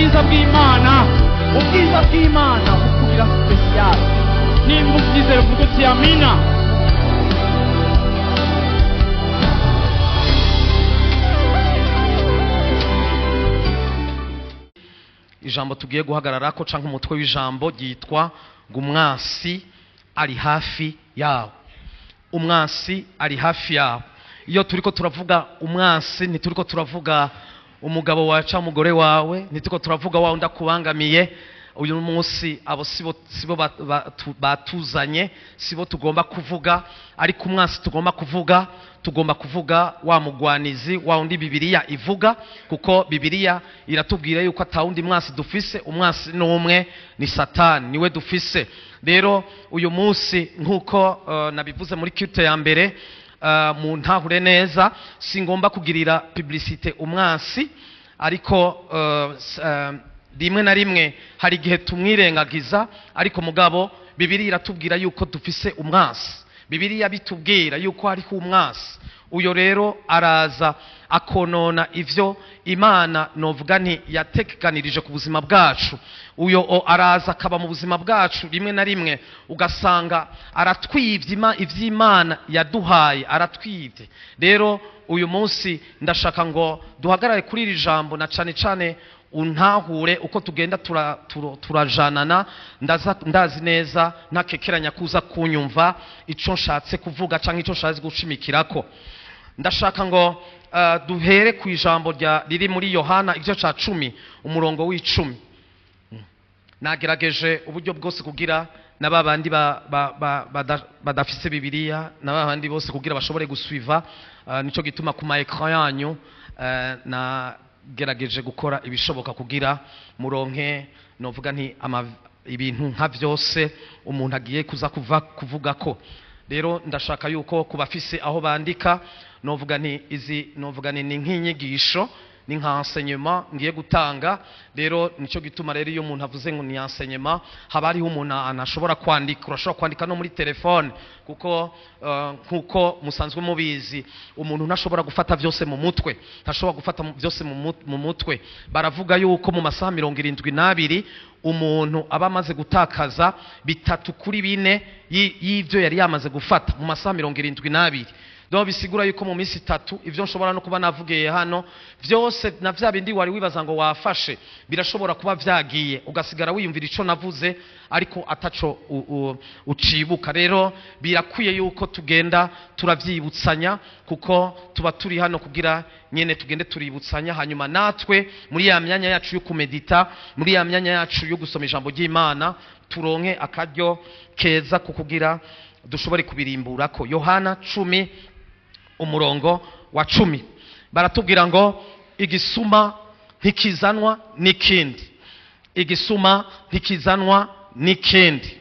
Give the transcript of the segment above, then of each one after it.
Ubwiza bw'Imana, ubwiza bw'Imana bukugira special. Nimba ubyizera uvuga uti amina. Ijambo tugiye guhagararako canke umutwe w'ijambo ryitwa ngo umwansi ari hafi yawe. Umwansi ari hafi yawe. Iyo turiko turavuga umwansi, ntituriko turavuga umugabo wawe canke umugore wawe, ntituriko turavuga wa wundi akubangamiye. Uyu munsi abo sibo batuzanye, sibo tugomba kuvuga, ariko umwansi tugomba kuvuga, tugomba kuvuga wa mugwanizi, wa wundi Bibiliya ivuga, kuko Bibiliya iratubwira yuko ata wundi mwansi dufise, umwansi ni umwe, ni Satani, niwe dufise. Rero uyu munsi nkuko nabivuze muri culte ya mbere, mu ntahure neza, singomba kugirira publicité umwansi, ariko rimwe na rimwe hari igihe tumwirengagiza, ariko mugabo Bibiliya iratubwira yuko dufise umwansi. Bibiliya bitubwira yuko hariho umwansi. Uyo rero araza akonona ivyo Imana novuga nti yatekanirije ku buzima bwacu. Uyo araza akaba mu buzima bwacu, rimwe na rimwe ugasanga aratwivye ivy'Imana yaduhaye, aratwivye. Rero uyu munsi ndashaka ngo duhagarare kuri iri jambo, na cane cane untahure uko tugenda turajanana. Ndazi neza ntakekeranya kuza kunyumva ico nshatse kuvuga canke ico nshatse gushimikirako. Ndashaka ngo duhere ku ijambo riri muri Yohana igice ca 10 umurongo w'icumi. Nagerageje uburyo bwose kugira na babandi badafise Bibiliya, na babandi bose kugira bashobore gusuiva. Nico gituma ku ma écran yanyu na gerageje gukora ibishoboka kugira muronke novuga nti ibintu nka vyose umuntu agiye kuza kuvuga ko. Rero ndashaka yuko kubafise aho bandika, novuga nti izi novuga ni nk'inyigisho, ni nka enseignement ngiye gutanga. Rero nico gituma rero iyo umuntu avuze ngo ni enseignement, haba hariho umuntu anashobora kwandika, urashobora kwandika no muri telefone, kuko nkuko musanzwe mubizi umuntu ntashobora gufata vyose mu mutwe, ntashobora gufata vyose mu mutwe. Baravuga yuko mu masaha 72 umuntu aba amaze gutakaza 3 kuri 4 y'ivyo yari yamaze gufata mu masaha 72. Donc bisigura yuko mu minsi 3 ivyo nshobora no kuba navugiye hano vyose na vya bindi wari wibaza ngo wafashe birashobora kuba vyagiye, ugasigara wiyumvira ico navuze ariko ataco ucibuka. Rero birakwiye yuko tugenda turavyibutsanya, kuko tuba turi hano kugira nyene tugende tuributsanya, hanyuma natwe muri ya myanya yacu yo kumedita, muri ya myanya yacu yo gusoma ijambo ry'Imana, turonke akaryo keza kukugira dushobore kubirimburako. Yohana 10 umurongo wa 10 baratubwira ngo igisuma ntikizanwa n'ikindi, igisuma ntikizanwa n'ikindi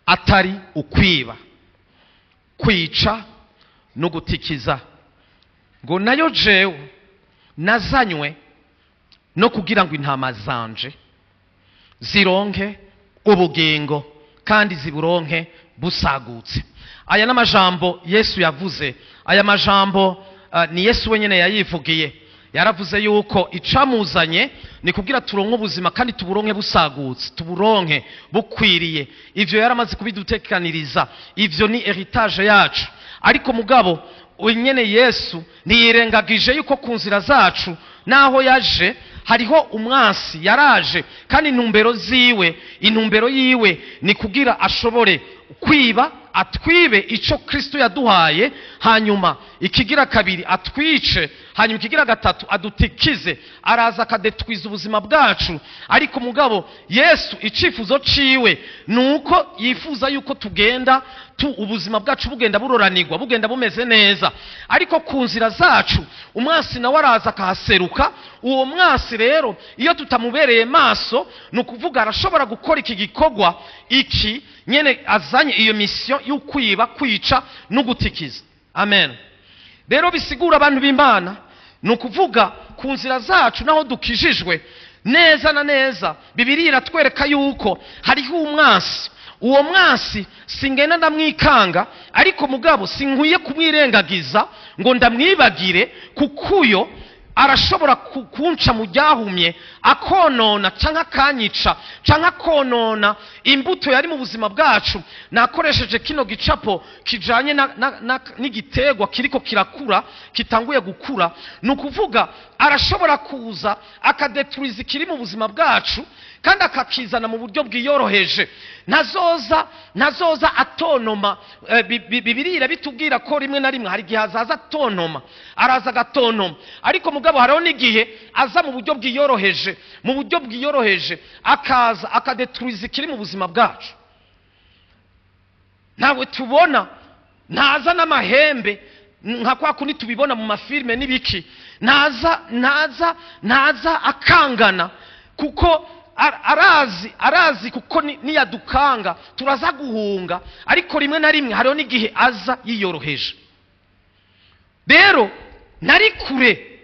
atari ukwiba, kwica no gutikiza. Ngo nayo jewe nazanywe no kugira ngo intama zanje zironke ubugingo kandi ziburonke busagutse. Aya n'amajambo Yesu yavuze. Aya majambo ni Yesu wenyene yayivugiye. Yaravuze yuko icamuzanye ni kugira turonke ubuzima kandi tuburonke busagutse, tuburonke bukwiriye. Ivyo yaramaze kubidutekaniriza, ivyo ni heritage yacu. Ariko mugabo wenyene Yesu ntiyirengagije yuko ku nzira zacu naho yaje hariho umwansi yaraje, kandi intumbero ziwe, intumbero yiwe ni kugira ashobore kwiba, atwibe ico Kristo yaduhaye, hanyuma ikigira kabiri atwice, hanyuma ikigira gatatu adutikize. Araza akadetwiza ubuzima bwacu. Ariko mugabo Yesu icifuzo ciwe nuko yifuza yuko tugenda ubuzima bwacu bugenda buroranirwa, bugenda bumeze neza. Ariko ku nzira zacu umwansi nawe araza akahaseruka. Uwo mwansi rero iyo tutamubereye maso, nukuvuga arashobora gukora iki gikorwa iki nyene azanye iyo mission y'ukwiba, kwica no gutikiza. Amen. Rero bisigura abantu b'Imana, nukuvuga ku nzira zacu naho dukijijwe neza na neza, Bibiliya iratwereka yuko hariho umwansi. Uwo mwansi singenda ndamwikanga, ariko mugabo sinkwiye kumwirengagiza ngo ndamwibagire, kuko uyo Arashobora kunca mu ryahumye, akonona canke akanyica, canke akonona imbuto yari mu buzima bwacu. Nakoresheje kino gicapo kijanye n'igitegwa kiriko kirakura, kitanguye gukura. Ni ukuvuga arashobora kuza akadeturiza ikiri mu buzima bwacu, kandi akakizana mu buryo bwiyoroheje. Ntazoza atonoma. Bibiliya irabitubwira ko rimwe na rimwe hari igihe azaza atonoma, araza agatonoma, ariko mugabo hariho n'igihe aza mu buryo bwiyoroheje, mu buryo bwiyoroheje akaza akadeturiza ikiri mu buzima bwacu. Ntabwo tubona, ntaza n'amahembe nka kwa kundi tubibona mu mafilme n'ibiki, ntaza akangana, kuko arazi kuko niyadukanga turaza guhunga. Ariko rimwe na rimwe hariho n'igihe aza yiyoroheje. Rero nari kure,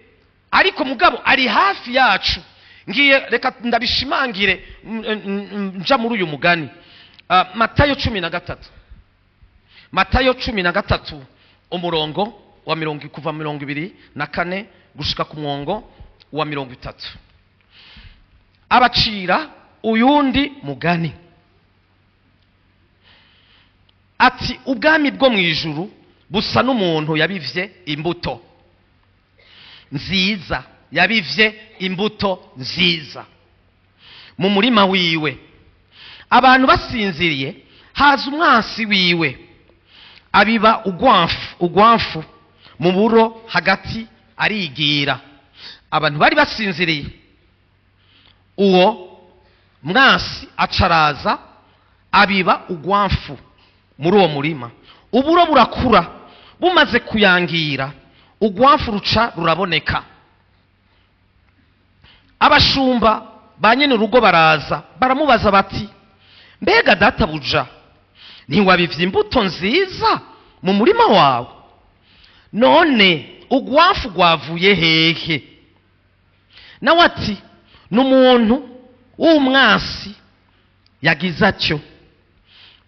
ariko mugabo ari hafi yacu. Ngiye reka ndabishimangire nja muri uyu mugani. Matayo 13, Matayo 13 umurongo wa mirongo kuva 24 gushika ku mwongo wa 30. Abacira uyundi mugani ati ubwami bwo mu ijuru busa n'umuntu yabivye imbuto nziza, yabivye imbuto nziza mu murima wiwe. Abantu basinziriye, haza umwansi wiwe abiba ugwamfu mu buro hagati arigira. Abantu bari basinziriye, uwo mwansi acaraza abiba ugwamfu muri uwo murima. Uburo burakura, bumaze kuyangira ugwamfu ruca ruraboneka. Abashumba ba nyene urugo baraza baramubaza bati mbega databuja, ntiwabivye imbuto nziza mu murima wawe? None ugwamfu rwavuye hehe? Nawe ati n'umuntu w'umwansi yagize atyo.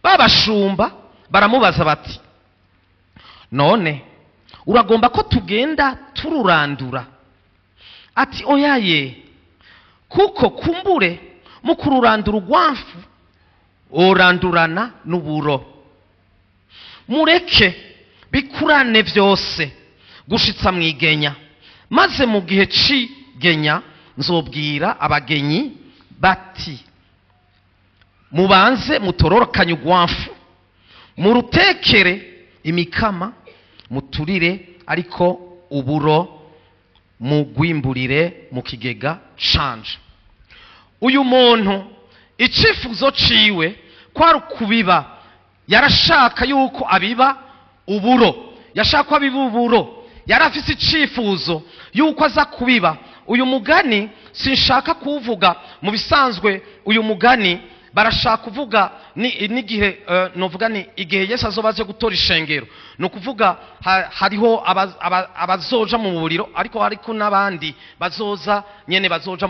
Babashumba baramubaza bati none uragomba ko tugenda tururandura? Ati oyaye, kuko kumbure mu kururandura ugwamfu urandurana n'uburo. Mureke bikurane vyose gushitsa mwigenya, maze mu gihe c'igenya nzobwira abagenyi bati mubanze mutororokanye ugwamfu, murutekere imikama, muturire, ariko uburo mugwimburire mu kigega canje. Uyu muntu icifuzo ciwe kwari kubiba, yarashaka yuko abiba uburo, yashaka ko abiba uburo, yarafise icifuzo yuko aza kubiba. Uyu mugani sinshaka kuvuga mu bisanzwe, uyu mugani barashaka kuvuga n'igihe novuga ni igihe Yesu azoba aje gutora ishengero. Ni ukuvuga hariho abazoja mu buriro, ariko hariko n'abandi bazoza nyene bazoja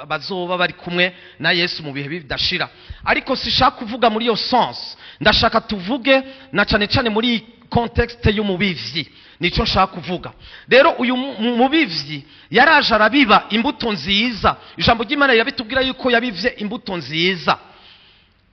bazoba bari kumwe na Yesu mu bihe bidashira. Ariko sishaka kuvuga muri iyo sense, ndashaka tuvuge na cane cane muri contexte y'umubivyi, nico nshaka kuvuga. Rero uyu mubivyi yaraje arabiba imbuto nziza. Ijambo ry'Imana rirabitubwira yuko yabivye imbuto nziza,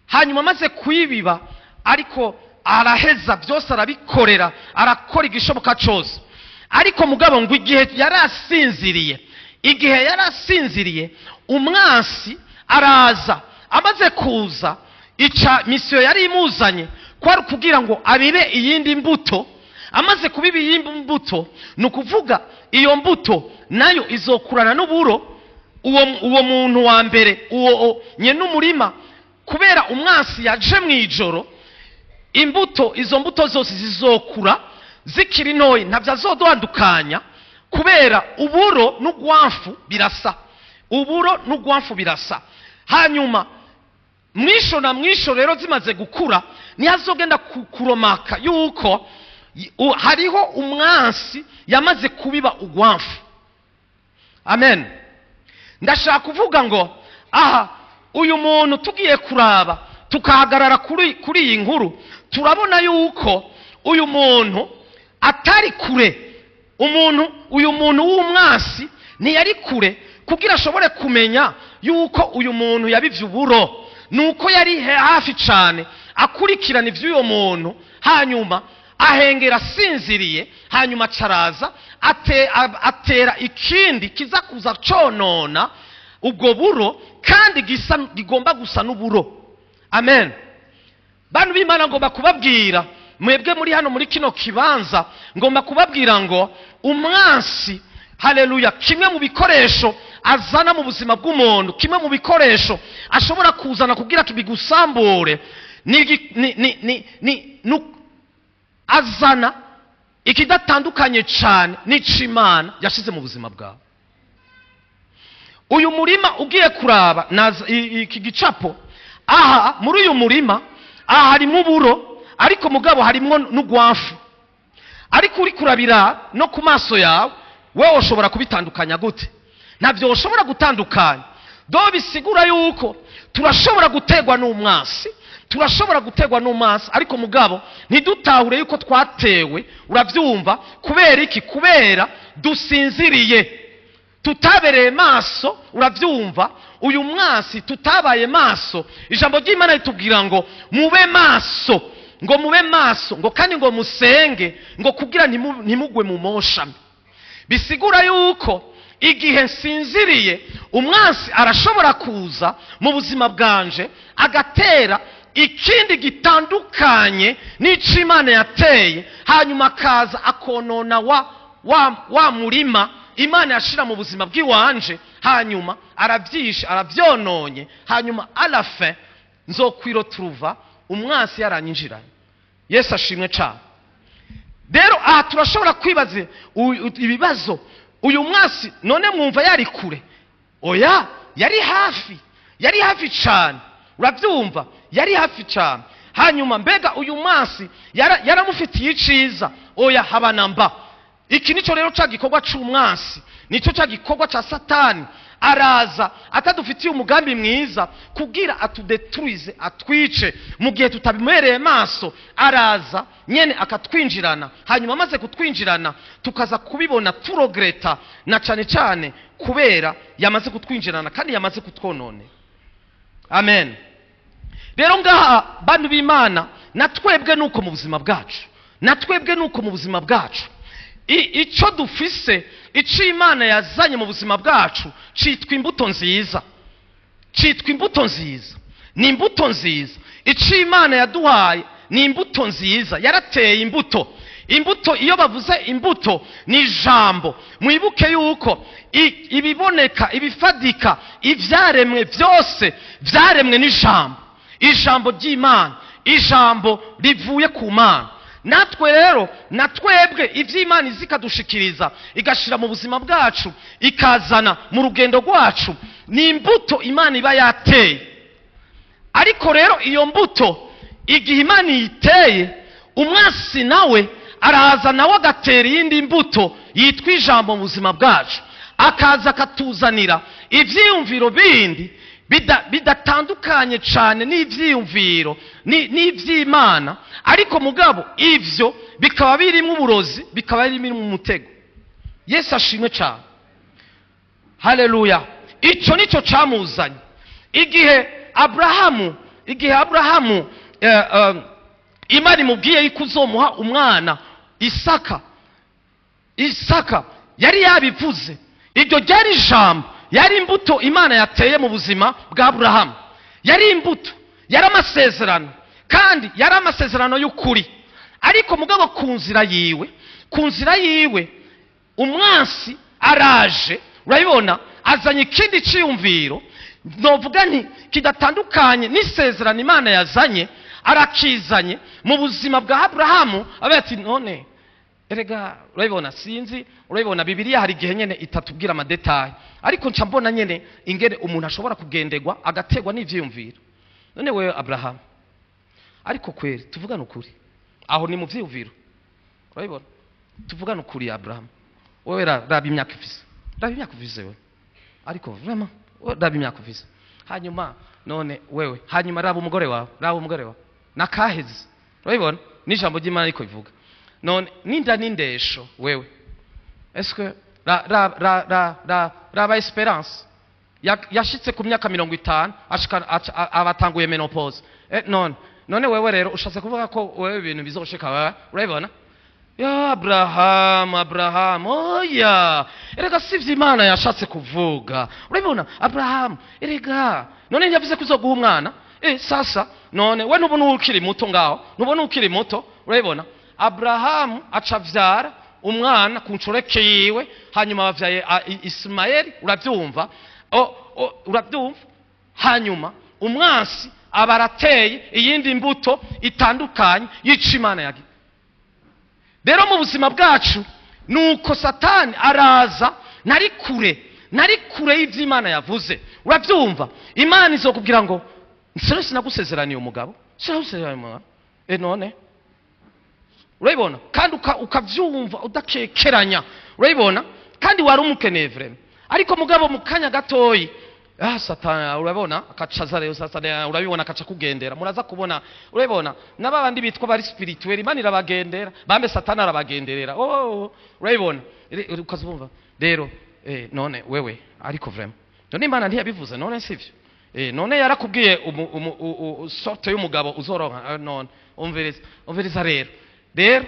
hanyuma amaze kuyibiba ariko araheza byose arabikorera, arakora igishoboka cyose. Ariko mugabo ngo igihe yarasinziriye, igihe yarasinziriye umwansi araza. Amaze kuza, ica misiyo yari imuzanye kwari kugira ngo abibe iyindi mbuto. Amaze kubiba iyindi mbuto, ni ukuvuga iyo mbuto nayo izokurana n'uburo. Uwo muntu wa mbere, uwo nyene umurima, kubera umwansi yaje mu ijoro, imbuto izo mbuto zose zizokura zikiri ntoyi, ntabyo azodandukanya, kubera uburo n'ugwamfu birasa, uburo n'ugwamfu birasa. Hanyuma mwisho na mwisho rero zimaze gukura, ntihazogenda kuromaka yuko hariho umwansi yamaze kubiba ugwamfu. Amen. Ndashaka kuvuga ngo aha uyu muntu tugiye kuraba tukahagarara kuri iyi nkuru, turabona yuko uyu muntu atari kure. Umuntu, uyu muntu w'umwasi ntiyari kure kugira ashobore kumenya yuko uyu muntu yabivye uburo, nuko yari hafi cane akurikirana ivy'uyo muntu, hanyuma ahengera asinziriye, hanyuma acaraza atera ikindi kiza kuza conona ubwo buro, kandi gigomba gusa n'uburo. Amen. Bantu b'Imana, ngomba kubabwira mwebwe muri hano muri kino kibanza, ngomba kubabwira ngo umwansi, haleluya, kimwe mu bikoresho azana mu buzima bw'umuntu, kimwe mu bikoresho ashobora kuzana kugira tubigusambure, ni azana ikidatandukanye cyane n'icimana yashize mu buzima bwawe. Uyu murima ugiye kuraba iki gicapo, aha muri uyu murima aha harimo uburo, ariko mugabo harimo n'ugwafu. Ariko uri kurabira no ku maso yawe, wewe ushobora kubitandukanya gute? Ntabyo ushobora gutandukanya. Do bisigura yuko turashobora gutegwa n'umwasi, turashobora gutegwa n'umwasi, ariko mugabo ntidutahure yuko twatewe. Uravyumva? Kubera iki? Kubera dusinziriye, tutabereye maso. Uravyumva? Uyu mwasi tutabaye maso. Ijambo ry'Imana ritubwira ngo mube maso, ngo mube maso, ngo kandi ngo musenge, ngo kugira ntimugwe mu moshami. Bisigura yuko igihe nsinziriye, umwansi arashobora kuza mu buzima bwanje agatera ikindi gitandukanye n'ico Imana yateye, hanyuma akaza akonona wa murima Imana yashira mu buzima bw'iwanje, hanyuma aravyishe, aravyononye, hanyuma à la fin nzokwiroturuva umwansi yaranyinjiranye. Yesu ashimwe cyane. Rero aha turashobora kwibaza ibibazo. Uyu mwasi none mwumva yari kure? Oya, yari hafi, yari hafi cyane. Urabyumva? Yari hafi cyane. Hanyuma mbega uyu mwasi yaramufitiye iciza? Oya, habanamba. Iki nico rero ca gikorwa c'umwasi, nico ca gikorwa ca Satani. Araza atadufitiye umugambi mwiza kugira atudetruize, atwice mu gihe tutabimereye maso. Araza nyene akatwinjirana, hanyuma amaze kutwinjirana tukaza kubibona turogreta, na cane cane kubera yamaze kutwinjirana kandi yamaze kutwonone. Amen. Rero ngaha bantu b'Imana, natwebwe nuko mu buzima bwacu, natwebwe nuko mu buzima bwacu ico dufise, ico Imana yazanye mu buzima bwacu citwa imbuto nziza, citwa imbuto nziza, ni imbuto nziza. Ico Imana yaduhaye ni imbuto nziza, yarateye imbuto. Imbuto, iyo bavuze imbuto ni ijambo. Mwibuke yuko ibiboneka, ibifadika, ivyaremwe byose vyaremwe n'ijambo, ijambo ry'Imana, ijambo rivuye ku Mana. Natwe rero, natwebwe ivy'Imana izikadushikiriza, igashira mu buzima bwacu, ikazana mu rugendo rwacu, ni imbuto Imana iba yateye. Ariko rero iyo mbuto igihe Imana iyiteye, umwasi nawe araza nawe agatera iyindi mbuto yitwa ijambo mu buzima bwacu, akaza akatuzanira ivyiyumviro bindi bidatandukanye cyane n'ivyiyumviro n'ivy'Imana, ariko mugabo ivyo bikaba birimo uburozi, bikaba birimo umutego. Yesu ashimwe cyane. Haleluya. Ico nico camuzanye. Igihe Abrahamu Imana imubwiye yuko uzomuha umwana Isaka, Isaka yari yabivuze. Iryo ryari ijambo, yari imbuto Imana yateye mu buzima bwa Abrahamu, yari imbuto, yari amasezerano, kandi yari amasezerano y'ukuri. Ariko mugabo ku nzira yiwe umwansi araje, urabibona, azanye ikindi ciyumviro, novuga nti kidatandukanye n'isezerano Imana yazanye, arakizanye mu buzima bwa Abrahamu. Abe ati none erega, urabibona, sinzi, urabibona, Bibiliya hari igihe nyene itatubwira amadetaye, ariko nca mbona nyene ingene umuntu ashobora kugendegwa agategwa n'ivyiyumviro. None wewe Abrahamu, ariko kweri tuvugane ukuri, aho ni mu vyiyumviro, urabibona, tuvugane ukuri Abrahamu, wewe raba imyaka ufise, raba imyaka ufise wewe, ariko vraiment raba imyaka ufise, hanyuma none wewe, hanyuma raba umugore wawe, raba umugore wawe nakaheze, urabibona, n'ijambo ry'Imana ariko bivuga none ninda n'indesho wewe, Est-ce que ra ra ra ra ra raba Esperance yashitse ku myaka 50, ashika abatanguye ménopause. None wewe rero ushatse kuvuga ko wewe ibintu bizoshika wewe? Urabibona ya Abraham, Abraham, oya, erega sivyo Imana yashatse kuvuga. Urabibona Abraham, erega none yavuze ko uzoguha umwana. Sasa none we ntubona ukiri muto ngaho, ntubona ukiri muto. Urabibona Abrahamu aca avyara umwana ku nshoreke yiwe, hanyuma bavyaye Ismaeli. Uravyumva? Uravyumva? Hanyuma umwansi aba arateye iyindi mbuto itandukanye yica Imana yagiye. Rero mu buzima bwacu nuko Satani araza, nari kure, nari kure y'ivy'Imana yavuze. Uravyumva? Imana izokubwira ngo nsore sinagusezeraniye umugabo, sinagusezeraniye umugabo. None urabibona kandi ukavyumva udakekeranya. Urabibona? Kandi wari umukeneye vraiment, ariko mugabo mu kanya gatoyi, Satani, urabona, akacaza rero Satani, urabibona, akaca kugendera. Muraza kubona, urabibona, n'abandi bitwa bari spirituel, Imana irabagendera, bambe Satani arabagenderera. Oh, urabibona, ukazumva rero, none wewe ariko vraiment none Imana ntiyabivuze, none sivyo? None yarakubwiye sorte y'umugabo uzoronka. None umviriza, umviriza rero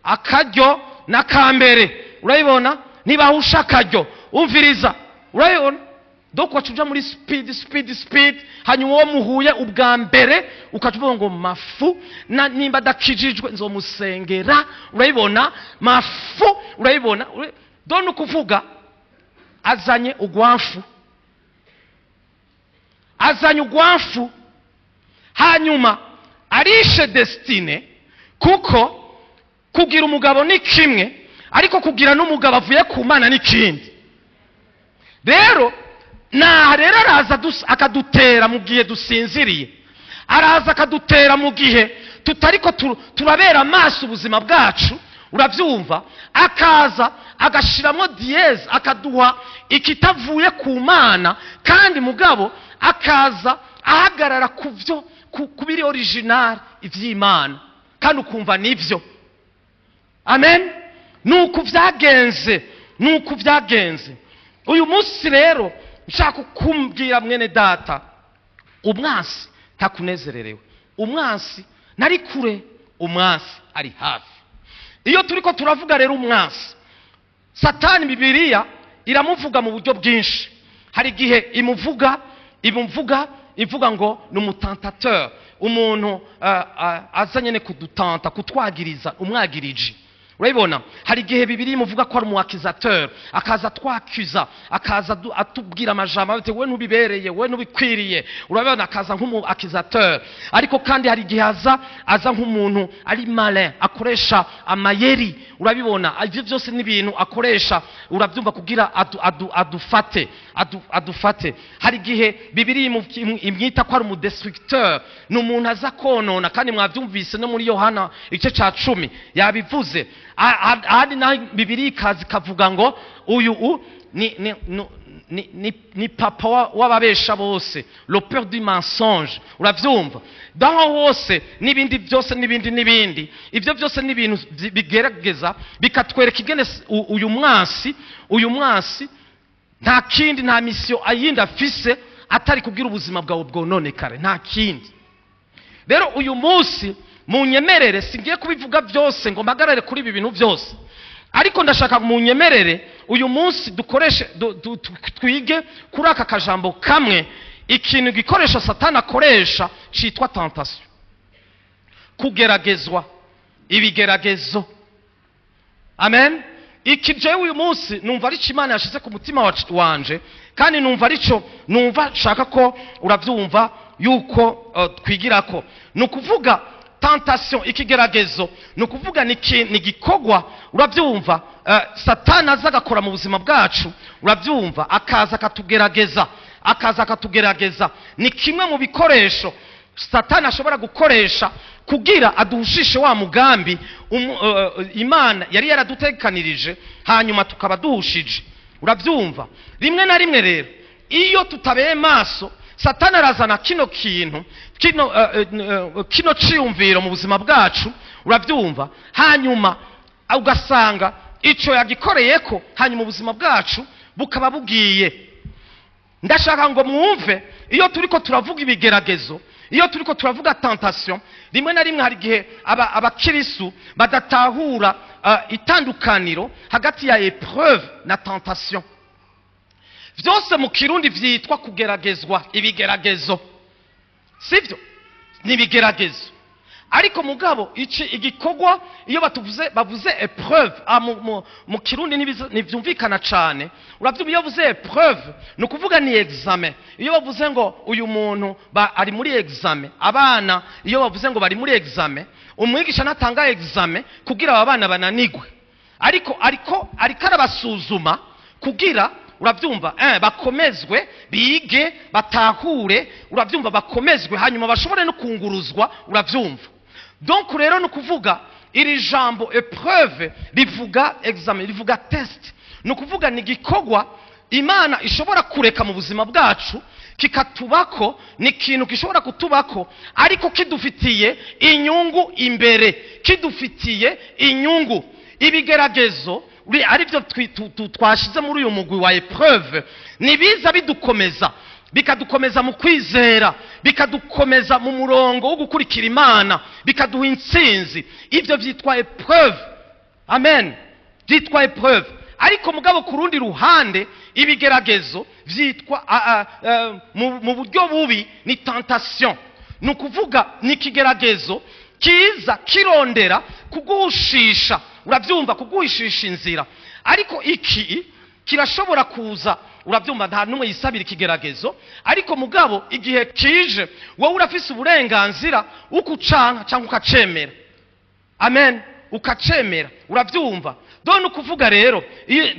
akaryo n'akambere, urabibona, ntibahusha akaryo. Umviriza, urabibona, donc waca uja muri speed, speed, speed. Hanyuma uwo muhuye ubwa mbere ukaca uvuga ngo mafu na nimba adakijijwe nzomusengera. Urabibona, mafu, urabibona, donc ukuvuga azanye ugwamfu, azanye ugwamfu, hanyuma arishe destinée. Kuko kugira umugabo ni kimwe, ariko kugira n'umugabo avuye ku Mana ni kindi. Rero naha rero araza akadutera mu gihe dusinziriye, araza akadutera mu gihe tutariko turabera amaso ubuzima bwacu. Uravyumva? Akaza agashiramo dièse, akaduha ikitavuye ku Mana, kandi mugabo akaza ahagarara ku byo ku biri original ivy'Imana, kandi ukumva nivyo. Amen. Nuko vyagenze, nuko vyagenze. Uyu munsi rero nshaka kukumbwira, mwene data, umwansi ntakunezererewe, umwansi nari kure, umwansi ari hafi. Iyo turiko turavuga rero umwansi Satani, Bibiliya iramuvuga mu buryo bwinshi. Hari igihe imuvuga ivuga ngo ni umu tentateur, umuntu aza nyene kudutanta, kutwagiriza, umwagiriji. Urabibona? Hari igihe Bibiliya imuvuga ko ari umu accusateur, akaza atwakiza, akaza atubwira amajambo ati we ntubibereye, we ntubikwiriye. Urabibona? Akaza nk'umu accusateur. Ariko kandi hari igihe aza nk'umuntu ari malin, akoresha amayeri. Urabibona? Ibyo byose ni ibintu akoresha, urabyumva, kugira adufate, adufate. Hari igihe Bibiliya imwita ko ari umu destructeur, ni umuntu aza konona, kandi mwabyumvise no muri Yohana igice ca 10 yabivuze. Ahandi naho Bibiliya ikaza ikavuga ngo uyu ni papa w'ababesha bose, le père du mensonge. Uravyumva? Daho hose n'ibindi byose n'ibindi n'ibindi, ibyo byose ni ibintu bigerageza bikatwereka ingene uyu mwansi nta kindi, nta mission ayindi afise atari kubwira ubuzima bwawe bwononekare, nta kindi. Rero uyu munsi munyemerere, singiye kubivuga byose ngo mpagarare kuri ibi bintu byose, ariko ndashaka munyemerere uyu munsi dukoreshe twige kuri aka kajambo kamwe, ikintu gikoresha Satani akoresha citwa tentation, kugeragezwa, ibigeragezo. Amen. Iki jewe uyu munsi numva arico Imana yashize ku mutima wanje, kandi numva arico numva nshaka ko, uravyumva, yuko twigirako. Ni ukuvuga tentation, ikigeragezo, ni ukuvuga ni igikorwa, urabyumva, Satani aza agakora mu buzima bwacu. Urabyumva? Akaza akatugerageza, akaza akatugerageza. Ni kimwe mu bikoresho Satani ashobora gukoresha kugira aduhushishe wa mugambi Imana yari yaradutekanirije, hanyuma tukaba duhushije. Urabyumva? Rimwe na rimwe rero iyo tutabeye maso, Satani arazana kino kintu, kino ciyumviro mu buzima bwacu. Urabyumva? Hanyuma ugasanga Icyo yagikoreye ko, hanyuma ubuzima bwacu bukaba bugiye. Ndashaka ngo mwumve, iyo turiko turavuga ibigeragezo, iyo turiko turavuga tentation, rimwe na rimwe hari igihe abakirisu badatahura itandukaniro hagati ya épreuve na tentation. Byose mu Kirundi vyitwa kugeragezwa, ibigeragezo, sivyo? Ni ibigeragezo. Ariko mugabo iki igikorwa, iyo batuvuze, bavuze épreuve, mu Kirundi ntivyumvikana cane. Uravyumva, iyo bavuze épreuve ni ukuvuga ni examen. Iyo bavuze ngo uyu muntu ari muri examen, abana iyo bavuze ngo bari muri examen, umwigisha natanga examen kugira aba bana bananigwe, ariko arabasuzuma kugira, urabyumva, bakomezwe, bige, batahure, urabyumva, bakomezwe, hanyuma bashobore no kunguruzwa, urabyumva. Donc rero ni ukuvuga iri jambo épreuve rivuga examen, rivuga test. Ni ukuvuga ni igikorwa Imana ishobora kureka mu buzima bwacu kikatubako. Ni ikintu gishobora kutubako ariko kidufitiye inyungu imbere, kidufitiye inyungu. Ibigeragezo aribyo twashize muri uyu mugwi wa épreuve ni biza bidukomeza, bikadukomeza mu kwizera, bikadukomeza mu murongo wo gukurikira Imana, bikaduha intsinzi. Ibyo byitwa épreuve. Amen. Byitwa épreuve. Ariko mugabo ku rundi ruhande, ibigeragezo byitwa mu buryo bubi ni tentation. Ni ukuvuga ni ikigeragezo kiza kirondera kuguhushisha, urabyumva, kuguhishisha inzira. Ariko iki kirashobora kuza, urabyumva, nta n'umwe yisabira ikigeragezo. Ariko mugabo igihe kije, wowe urafise uburenganzira ukucanka cyangwa ukacemera. Amen. Ukacemera, urabyumva. Dore ni ukuvuga rero,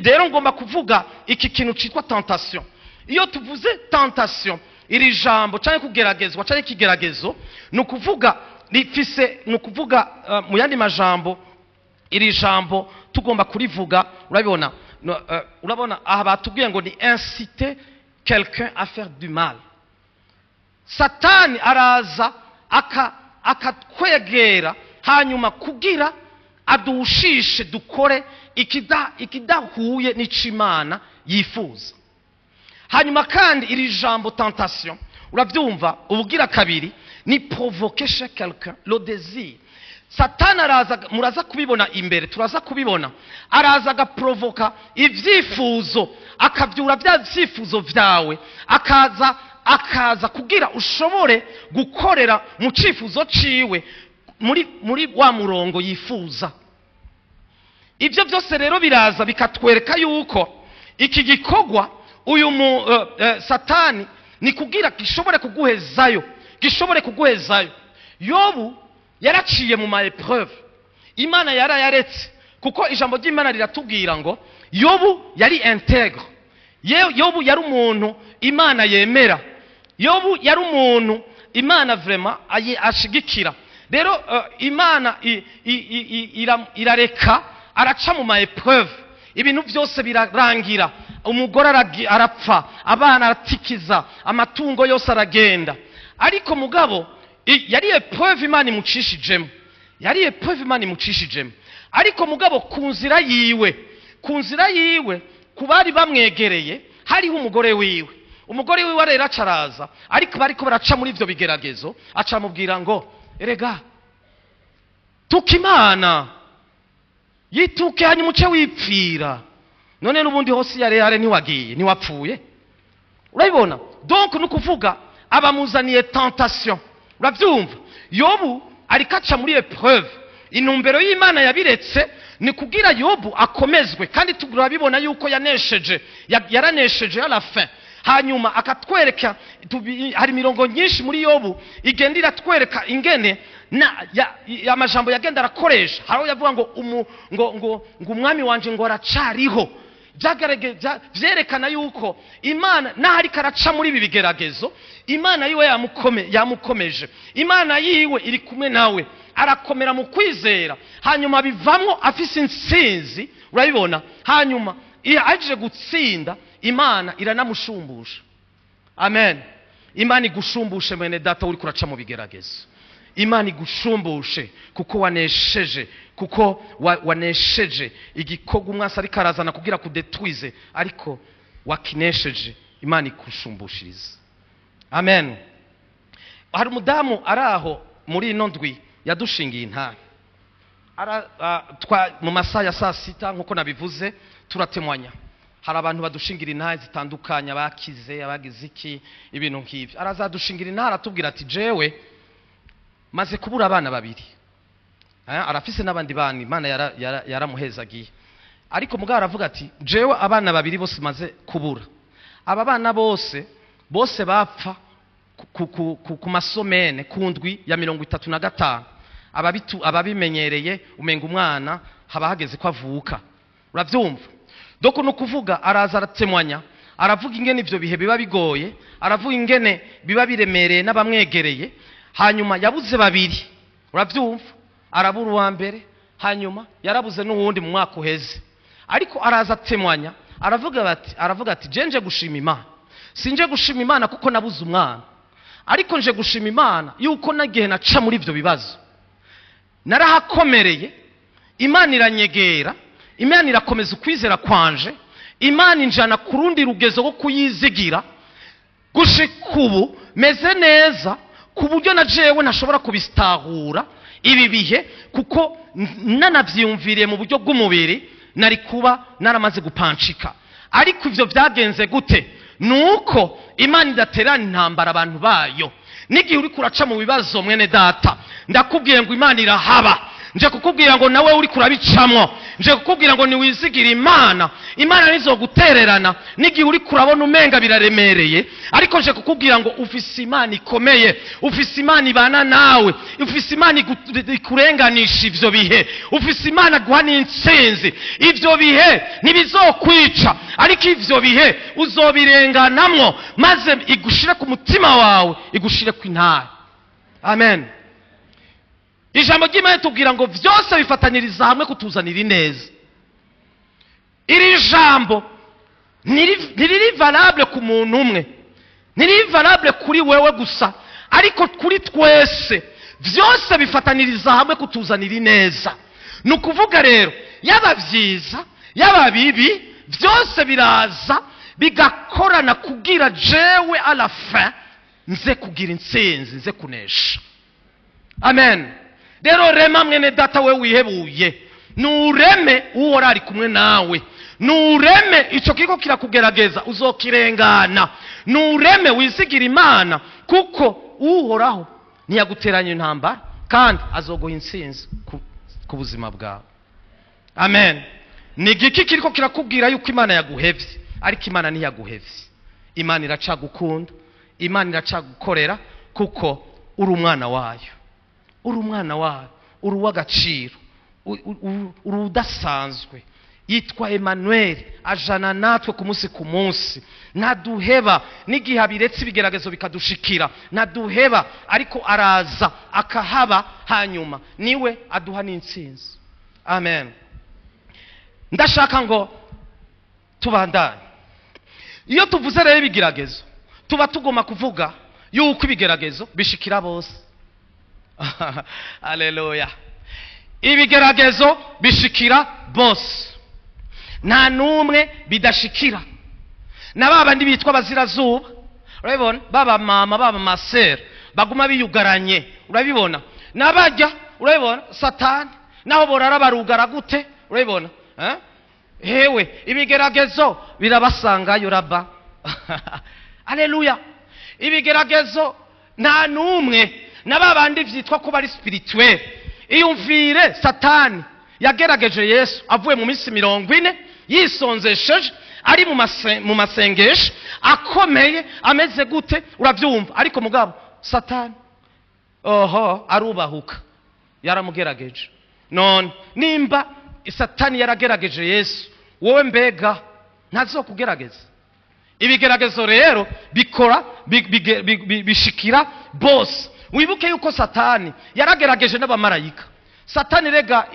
rero ngomba kuvuga iki kintu cyitwa tentation. Iyo tuvuze tentation, iri jambo cyangwa kugeragezwa cyangwa ikigeragezo, ni ukuvuga rifise, ni ukuvuga mu yandi majambo, iri jambo tugomba kurivuga, urabibona, no, urabona aha batubwiye ngo ni inciter quelqu'un à faire du mal. Satani araza akatwegera, hanyuma kugira aduhushishe dukore ikidahuye n'icyo Imana yifuza. Hanyuma kandi iri jambo tentation, urabyumva, ubugira kabiri ni provoquer chez quelqu'un le désir. Satani araza, muraza kubibona imbere, turaza kubibona, araza agaprovoka ibyifuzo, akabyura bya byifuzo byawe, akaza kugira ushobore gukorera mu cyifuzo ciwe, muri wa murongo yifuza. Ibyo byose rero biraza bikatwereka yuko iki gikorwa uyu mu Satani ni kugira gishobore kuguhezayo, gishobore kuguhezayo. Yobu yaraciye mu ma épreuve, Imana yarayaretse, kuko ijambo ry'Imana riratubwira ngo Yobu yari intègre. Yobu yari umuntu Imana yemera. Yobu yari umuntu Imana vraiment ashigikira. Rero Imana irareka araca mu ma épreuve, ibintu byose birarangira, umugore arapfa, abana aratikiza, amatungo yose aragenda. Ariko mugabo yari épreuve Imana imucishijemo, yari épreuve Imana imucishijemo. Ariko mugabo ku nzira yiwe, ku bari bamwegereye hariho umugore wiwe. Umugore wiwe rero acaraza, ariko bariko baraca muri ibyo bigeragezo, acamubwira ngo: "Erega tuka Imana, yituke, hanyuma uce wipfira. None n'ubundi hose yarehare ntiwagiye, ntiwapfuye." Urabibona? Donc ni ukuvuga abamuzaniye tentation, urabyumva. Yobu ariko aca muri épreuve. Intumbero y'Imana yabiretse ni kugira Yobu akomezwe, kandi turabibona yuko yanesheje, yaranesheje à la fin. Hanyuma akatwereka, hari imirongo nyinshi muri Yobu igenda iratwereka ingene amajambo yagenda arakoresha. Hari aho yavuga ngo ngo umwami wanje ngo aracariho. Vyerekana yuko Imana naho ariko araca muri ibi bigeragezo, Imana yiwe yamukomeje, Imana yiwe iri kumwe nawe, arakomera mu kwizera, hanyuma bivamwo afise intsinzi, urabibona. Hanyuma iyo aje gutsinda, Imana iranamushumbusha. Amen. Imana igushumbushe, mwene data uri kuraca mu bigeragezo. Imana igushumbushe kuko wanesheje, kuko wanesheje igikorwa umwasi ariko arazana kugira kudetwize, ariko wakinesheje. Imana ikusumbushirize. Amen. Hari umudamu ari aho muri ino ndwi yadushingiye intahe. Mu masaha ya saa sita, nk'uko nabivuze, turatemwanya. Hari abantu badushingira intahe zitandukanye, abakize, abagize iki, ibintu nk'ibyo. Arazadushingira intahe, aratubwira ati: "Jewe maze kubura abana babiri." Arafise n'abandi bana, Imana yaramuhezagiye, ariko mugabo aravuga ati: "Jewe abana babiri bose maze kubura, aba bana bose bose bapfa ku ma semaines, ku ndwi ya 35." Ababimenyereye, umenga umwana haba hageze ko avuka, urabyumva? Doko ni ukuvuga, araza aratemwanya, aravuga ingene ibyo bihe biba bigoye, aravuga ingene biba biremereye n'abamwegereye. Hanyuma yabuze babiri, urabyumva, arabura uwa mbere, hanyuma yarabuze n'uwundi mu mwaka uheze. Ariko araza atemwanya, aravuga ati: "Je nje gushima Imana. Sinje gushima Imana kuko nabuze umwana, ariko nje gushima Imana yuko nagihe naca muri ibyo bibazo narahakomereye, Imana iranyegera, Imana irakomeza ukwizera kwanje, Imana injana ku rundi rugezo rwo kuyizigira. Gushika ubu meze neza ku buryo na jewe ntashobora kubitahura ibi bihe, kuko nanavyiyumviriye mu buryo bw'umubiri nari kuba naramaze gupancika. Ariko ivyo vyagenze gute? Nuko Imana idaterana intambara abantu bayo." N'igihe uriko uraca mu bibazo, mwene data, ndakubwiye ngo Imana irahaba. Nje kukubwira ngo nawe uri kurabicamwo, nje kukubwira ngo niwizigire Imana, Imana ntizogutererana. N'igihe uri kurabona umenga biraremereye, ariko nje kukubwira ngo ufise Imana ikomeye, ufise Imana ibana nawe, ufise Imana ikurenganisha ivyo bihe, ufise Imana guha n'intsinzi. Ivyo bihe ntibizokwica, ariko ivyo bihe uzobirenganamwo, maze igushire ku mutima wawe, igushire ku intare. Amen. Ijambo ry'Imana ritubwira ngo vyose bifataniriza hamwe kutuzanira ineza. Iri jambo ntiriri valable ku muntu umwe, ntiriri valable kuri wewe gusa, ariko kuri twese. Vyose bifataniriza hamwe kutuzanira ineza. Ni ukuvuga rero, yaba vyiza, yaba bibi, vyose biraza bigakorana kugira jewe à la fin nze kugira intsinzi, nze kunesha. Amen. Rero rema, mwene data, we wihebuye, nureme, Uhora ari kumwe nawe. Nureme, icyo kiriko kirakugerageza uzokirengana. Nureme, wizigira Imana, kuko Uhoraho ntiyaguteranya intambara, kandi azoguha intsinzi ku buzima bwawe. Amen. Ni igiki kiriko kirakubwira yuko Imana yaguhevye? Ariko Imana ntiyaguhevye. Imana iracagukunda, Imana iracagukorera, kuko uri umwana wayo, uri umwana wayo, uri uw'agaciro, uri udasanzwe. Yitwa Emmanuel, ajana natwe ku munsi ku munsi, ntaduheba. N'igihe abiretse ibigeragezo bikadushikira, ntaduheba, ariko araza akahaba, hanyuma niwe aduha n'intsinzi. Amen. Ndashaka ngo tubandanye. Iyo tuvuze rero ibigeragezo, tuba tugomba kuvuga yuko ibigeragezo bishikira bose. Aleluya! Ibigeragezo bishikira bose, nta n'umwe bidashikira. Na ba bandi bitwa abazirazuba, urabibona, baba mama, baba masera baguma biyugaranye, urabibona, n'abajya, urabibona, Satani naho borara barugara gute, urabibona, eh? Hewe, ibigeragezo birabasangayo raba. Aleluya! Ibigeragezo nta n'umwe, na ba bandi vyitwa ko bari spirituel. Iyumvire, Satani yagerageje Yesu avuye mu minsi 40 yisonzesheje, ari mu masengesho akomeye, ameze gute, urabyumva. Ariko mugabo Satani oho arubahuka, yaramugerageje. None nimba Satani yaragerageje Yesu, wowe mbega ntazokugerageza? Ibigeragezo rero bikora bishikira bose. Wibuke yuko Satani yaragerageje n'abamarayika. Satani rega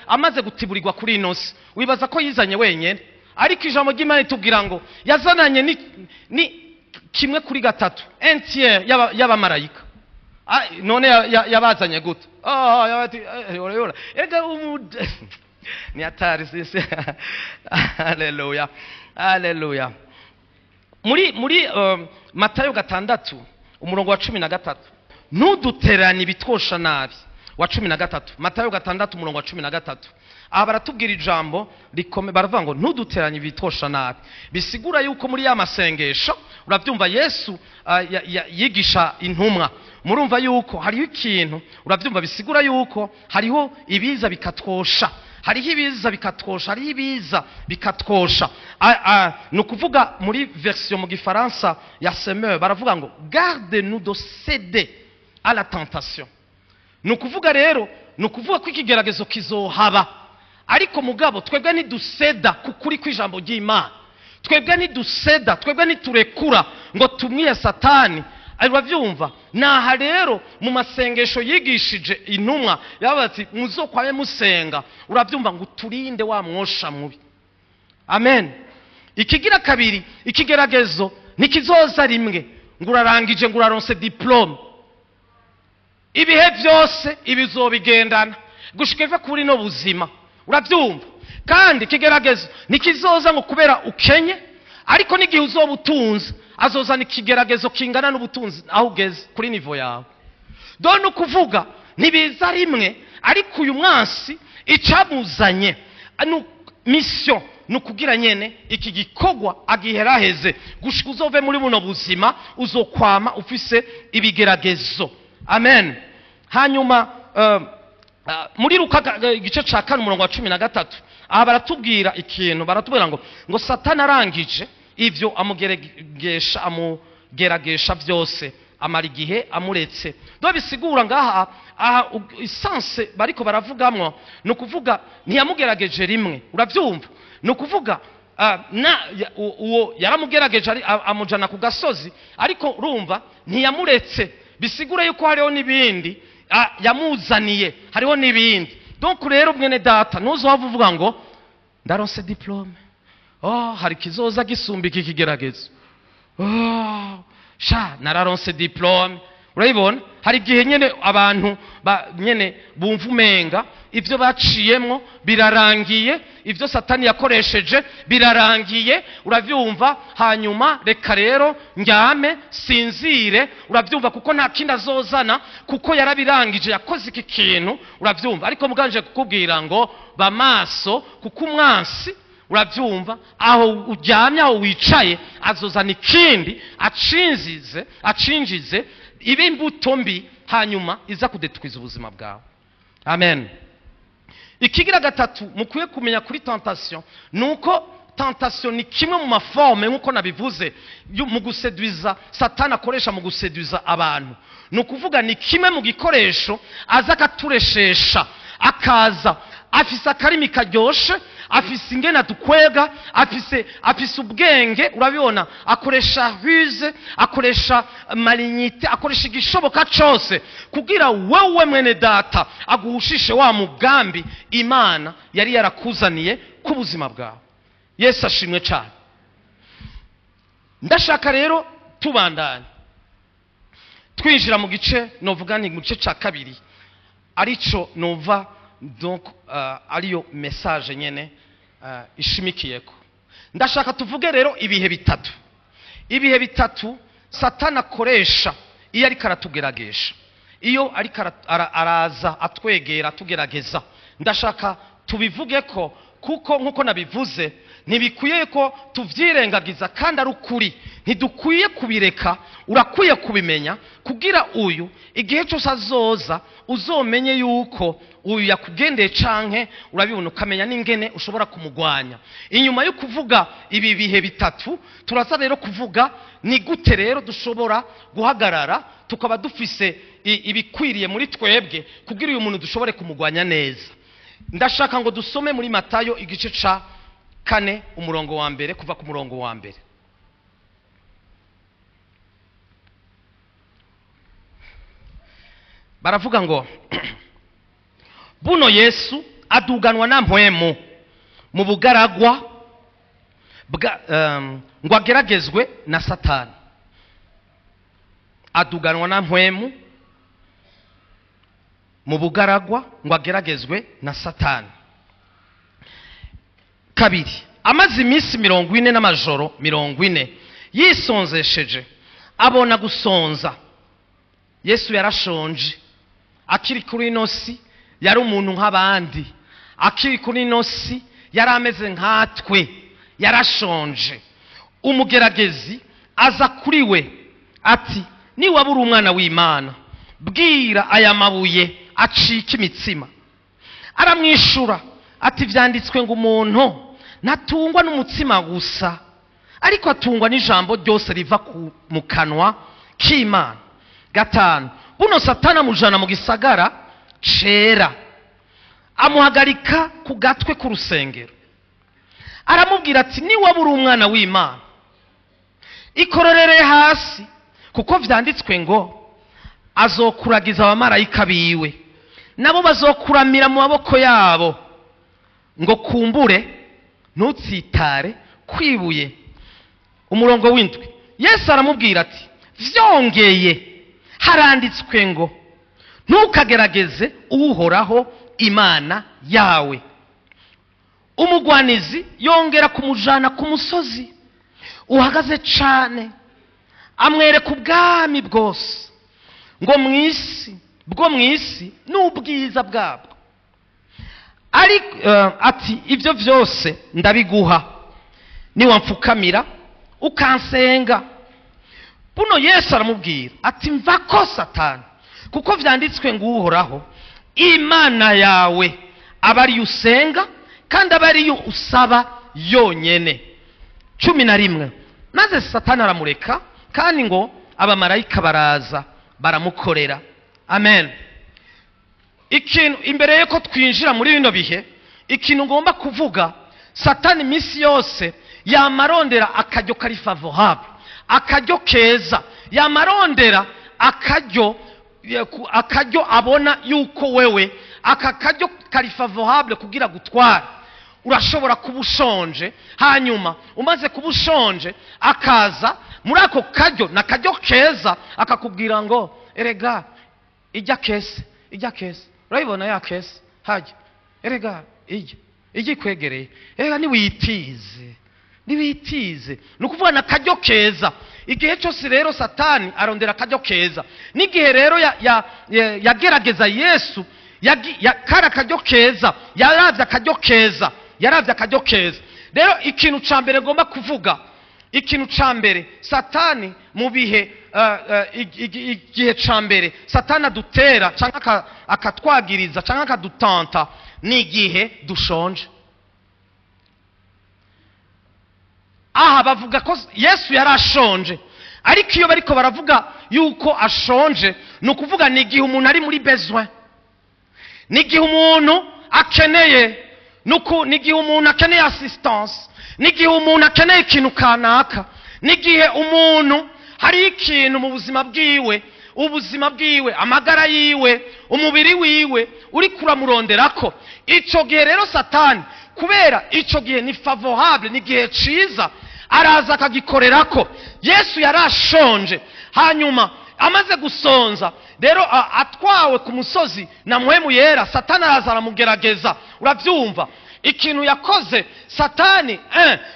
amaze gutiburirwa kuri ino si, wibaza ko yizanye wenyine? Ariko ijambo ry'Imana ritubwira ngo yazananye ni 2/3, un tiers y'abamarayika. None yabazanye gute? Yabati yora ega ni hatari sisi. Haleluya, haleluya. Muri Matayo 6 umurongo wa 13, ntuduterane ibitwosha nabi. Wa 13, Matayo 6 umurongo wa 13. Aha baratubwira ijambo rikome, baravuga ngo ntuduteranye ibitwosha nabi. Bisigura yuko muri ya masengesho, urabyumva, Yesu yigisha intumwa, murumva yuko hariho ikintu, urabyumva, bisigura yuko hariho ibiza bikatwosha, hariho ibiza bikatwosha, hariho ibiza bikatwosha. Ni ukuvuga muri version mu gifaransa ya Semeur baravuga ngo garde nous de céder à la tentation. Ni ukuvuga rero, ni ukuvuga ko ikigeragezo kizohaba, ariko mugabo twebwe ntiduseda ku kuri kw'ijambo ry'Imana, twebwe ntiduseda, twebwe ntiturekura ngo tumwiye Satani. Urabyumva? Naha rero mu masengesho yigishije intumwa yabaga ati muzokwabe musenga, urabyumva, ngo uturinde wa mwosha mubi. Amen. Ikigira kabiri, ikigeragezo ntikizoza rimwe ngo urarangije, ngo uraronse diplome. Ibihe byose ibizobigendana gushika iva kuri no buzima, urabyumva. Kandi ikigeragezo ntikizoza ngo kubera ukenye, ariko n'igihe uzoba utunze azozana ikigeragezo kingana n'ubutunzi aho ugeze kuri niveau yawe. Dore ukuvuga ntibiza rimwe, ariko uyu mwansi icamuzanye mission ni ukugira nyene iki gikorwa agiheraheze gushika uzove muri buno buzima, uzokwama ufise ibigeragezo. Amen. Hanyuma muri Luka igice ca 4 umurongo wa 13, aha baratubwira ikintu, baratubwira ngo Satani arangije ivyo amugeragesha byose, amara igihe amuretse. Do bisigura ngaha aha essence bariko baravugamwo ni ukuvuga ntiyamugerageje rimwe, uravyumva, ni ukuvuga uwo yaramugerageje amujana ku gasozi, ariko urumva ntiyamuretse. Bisigura yuko hariho n'ibindi yamuzaniye, hariho n'ibindi. Donc rero mwene data, ntuzohava uvuga ngo ndaronse diplome, hari kizoza gisumba iki kigeragezo, sha nararonse diplome. Urabibona, hari igihe nyene abantu nyene bumva umenga ivyo baciyemwo birarangiye, ivyo Satani yakoresheje birarangiye, uravyumva, hanyuma reka rero ndyame sinzire, uravyumva, kuko nta kindi azozana, kuko yarabirangije, yakoze iki kintu, uravyumva. Ariko muganje kukubwira ngo bamaso, kuko umwansi, uravyumva, aho uryamye, aho wicaye, azozana ikindi acinjize ibe imbuto mbi, hanyuma iza kudetwiza ubuzima bwawe. Amen. Ikigira gatatu mukwiye kumenya kuri tentation nuko tentation ni kimwe mu maforme, nkuko nabivuze, mu guseduiza Satani akoresha mu guseduiza abantu. Ni ukuvuga ni kimwe mu gikoresho aza akatureshesha, akaza afise akarimi karyoshe, afise ingene adukwega, afise ubwenge, urabibona, akoresha ruse, akoresha malignité, akoresha igishoboka cose kugira wewe mwene data aguhushishe wa mugambi Imana yari yarakuzaniye ku buzima bwawe. Yesu ashimwe cyane. Ndashaka rero tubandanye twinjira mu gice novuga ni mu gice ca kabiri, arico nova donc ariyo message nyene ishimikiyeko. Ndashaka tuvuge rero ibihe bitatu, ibihe bitatu Satani akoresha iyo ariko aratugeragesha, iyo ariko araza atwegera atugerageza. Ndashaka tubivuge ko kuko nkuko nabivuze ntibikwiye ko tuvyirengagiza, kandi ari ukuri ntidukwiye kubireka, urakwiye kubimenya kugira uyu igihe cyose azoza uzomenye yuko uyu yakugendeye canke urabibona, ukamenya n'ingene ushobora kumugwanya. Inyuma yo kuvuga ibi bihe bitatu, turaza rero kuvuga ni gute rero dushobora guhagarara tukaba dufise ibikwiriye muri twebwe kugira uyu muntu dushobore kumugwanya neza. Ndashaka ngo dusome muri Matayo igice ca 4 umurongo wa mbere, kuva ku murongo wa mbere. Baravuga ngo buno Yesu aduganwa na mpwemu mu bugaragwa ngo ageragezwe na Satani. Aduganwa na mpwemu mu bugaragwa ngo ageragezwe na Satani. 2, amaze iminsi 40 n'amajoro 40 yisonzesheje, abona gusonza. Yesu yarashonje akiri kuri ino si, yari umuntu nk'abandi. Akiri kuri ino si yari ameze nkatwe, yarashonje. Umugeragezi aza kuri we ati: niwaba uri umwana w'Imana, bwira aya mabuye acika imitsima. Aramwishura ati: vyanditswe ngo umuntu ntatungwa n'umutsima gusa, ariko atungwa n'ijambo ryose riva mu kanwa k'Imana. 5, buno Satani amujana mu gisagara cera, amuhagarika ku gatwe k'urusengero, aramubwira ati: niwaba uri umwana w'Imana, ikororere hasi, kuko vyanditswe ngo azokuragiza abamarayika biwe, nabo bazokuramira mu maboko yabo, ngo kumbure ntutsitare kwibuye. Umurongo w'7, Yesu aramubwira ati: vyongeye haranditswe ngo ntukagerageze Uhoraho Imana yawe. Umugwanizi yongera kumujana ku musozi uhagaze cane, amwereka ubwami bwose ngo mwisi bwo mwisi n'ubwiza bwabwo. Ati: ibyo vyose ndabiguha niwamfukamira ukansenga. Buno Yesu aramubwira ati: mvako Satani, kuko vyanditswe ngo Uhoraho Imana yawe aba ariyo usenga, kandi aba ariyo usaba yonyene. 11, maze Satani aramureka, kandi ngo abamarayika baraza baramukorera. Amen. Ikintu imbere yuko twinjira muri bino bihe, ikintu ngomba kuvuga, Satani iminsi yose yamarondera akaryo kari favorable, akaryo keza, yamarondera akaryo abona yuko wewe aka karyo kari favorable kugira gutwara. Urashobora kuba ushonje, hanyuma umaze kuba ushonje akaza muri ako karyo na karyo keza akakubwira ngo erega ijya kese, ijya kese, urayibona ya kese hajya, erega ijya ijya ikwegereye, erega niwitize, niwitize. Ni ukuvuga na karyo keza. Igihe cyose rero Satani arondera akaryo keza. N'igihe rero yagerageza Yesu, kari akaryo keza, yaravye akaryo keza, yaravye akaryo keza. Rero ikintu ca mbere ngomba kuvuga, ikintu ca mbere Satani mu bihe igihe ca mbere Satani adutera canke akatwagiriza canke akadutanta ni igihe dushonje. Aha bavuga ko Yesu yarashonje, ariko iyo bariko baravuga yuko ashonje, ni ukuvuga ni igihe umuntu ari muri besoin, ni igihe umuntu akeneye, ni igihe umuntu akeneye assistance, ni igihe umuntu akeneye ikintu kanaka, ni igihe umuntu hari ikintu mu buzima bwiwe, ubuzima bwiwe, amagara yiwe, umubiri wiwe uri kuramuronderako. Ico gihe rero Satani, kubera ico gihe ni favorable, ni gihe ciza, araza akagikorerako. Yesu yarashonje, hanyuma amaze gusonza rero atwawe ku musozi na Mpwemu Yera, Satani araza aramugerageza. Uravyumva ikintu yakoze Satani,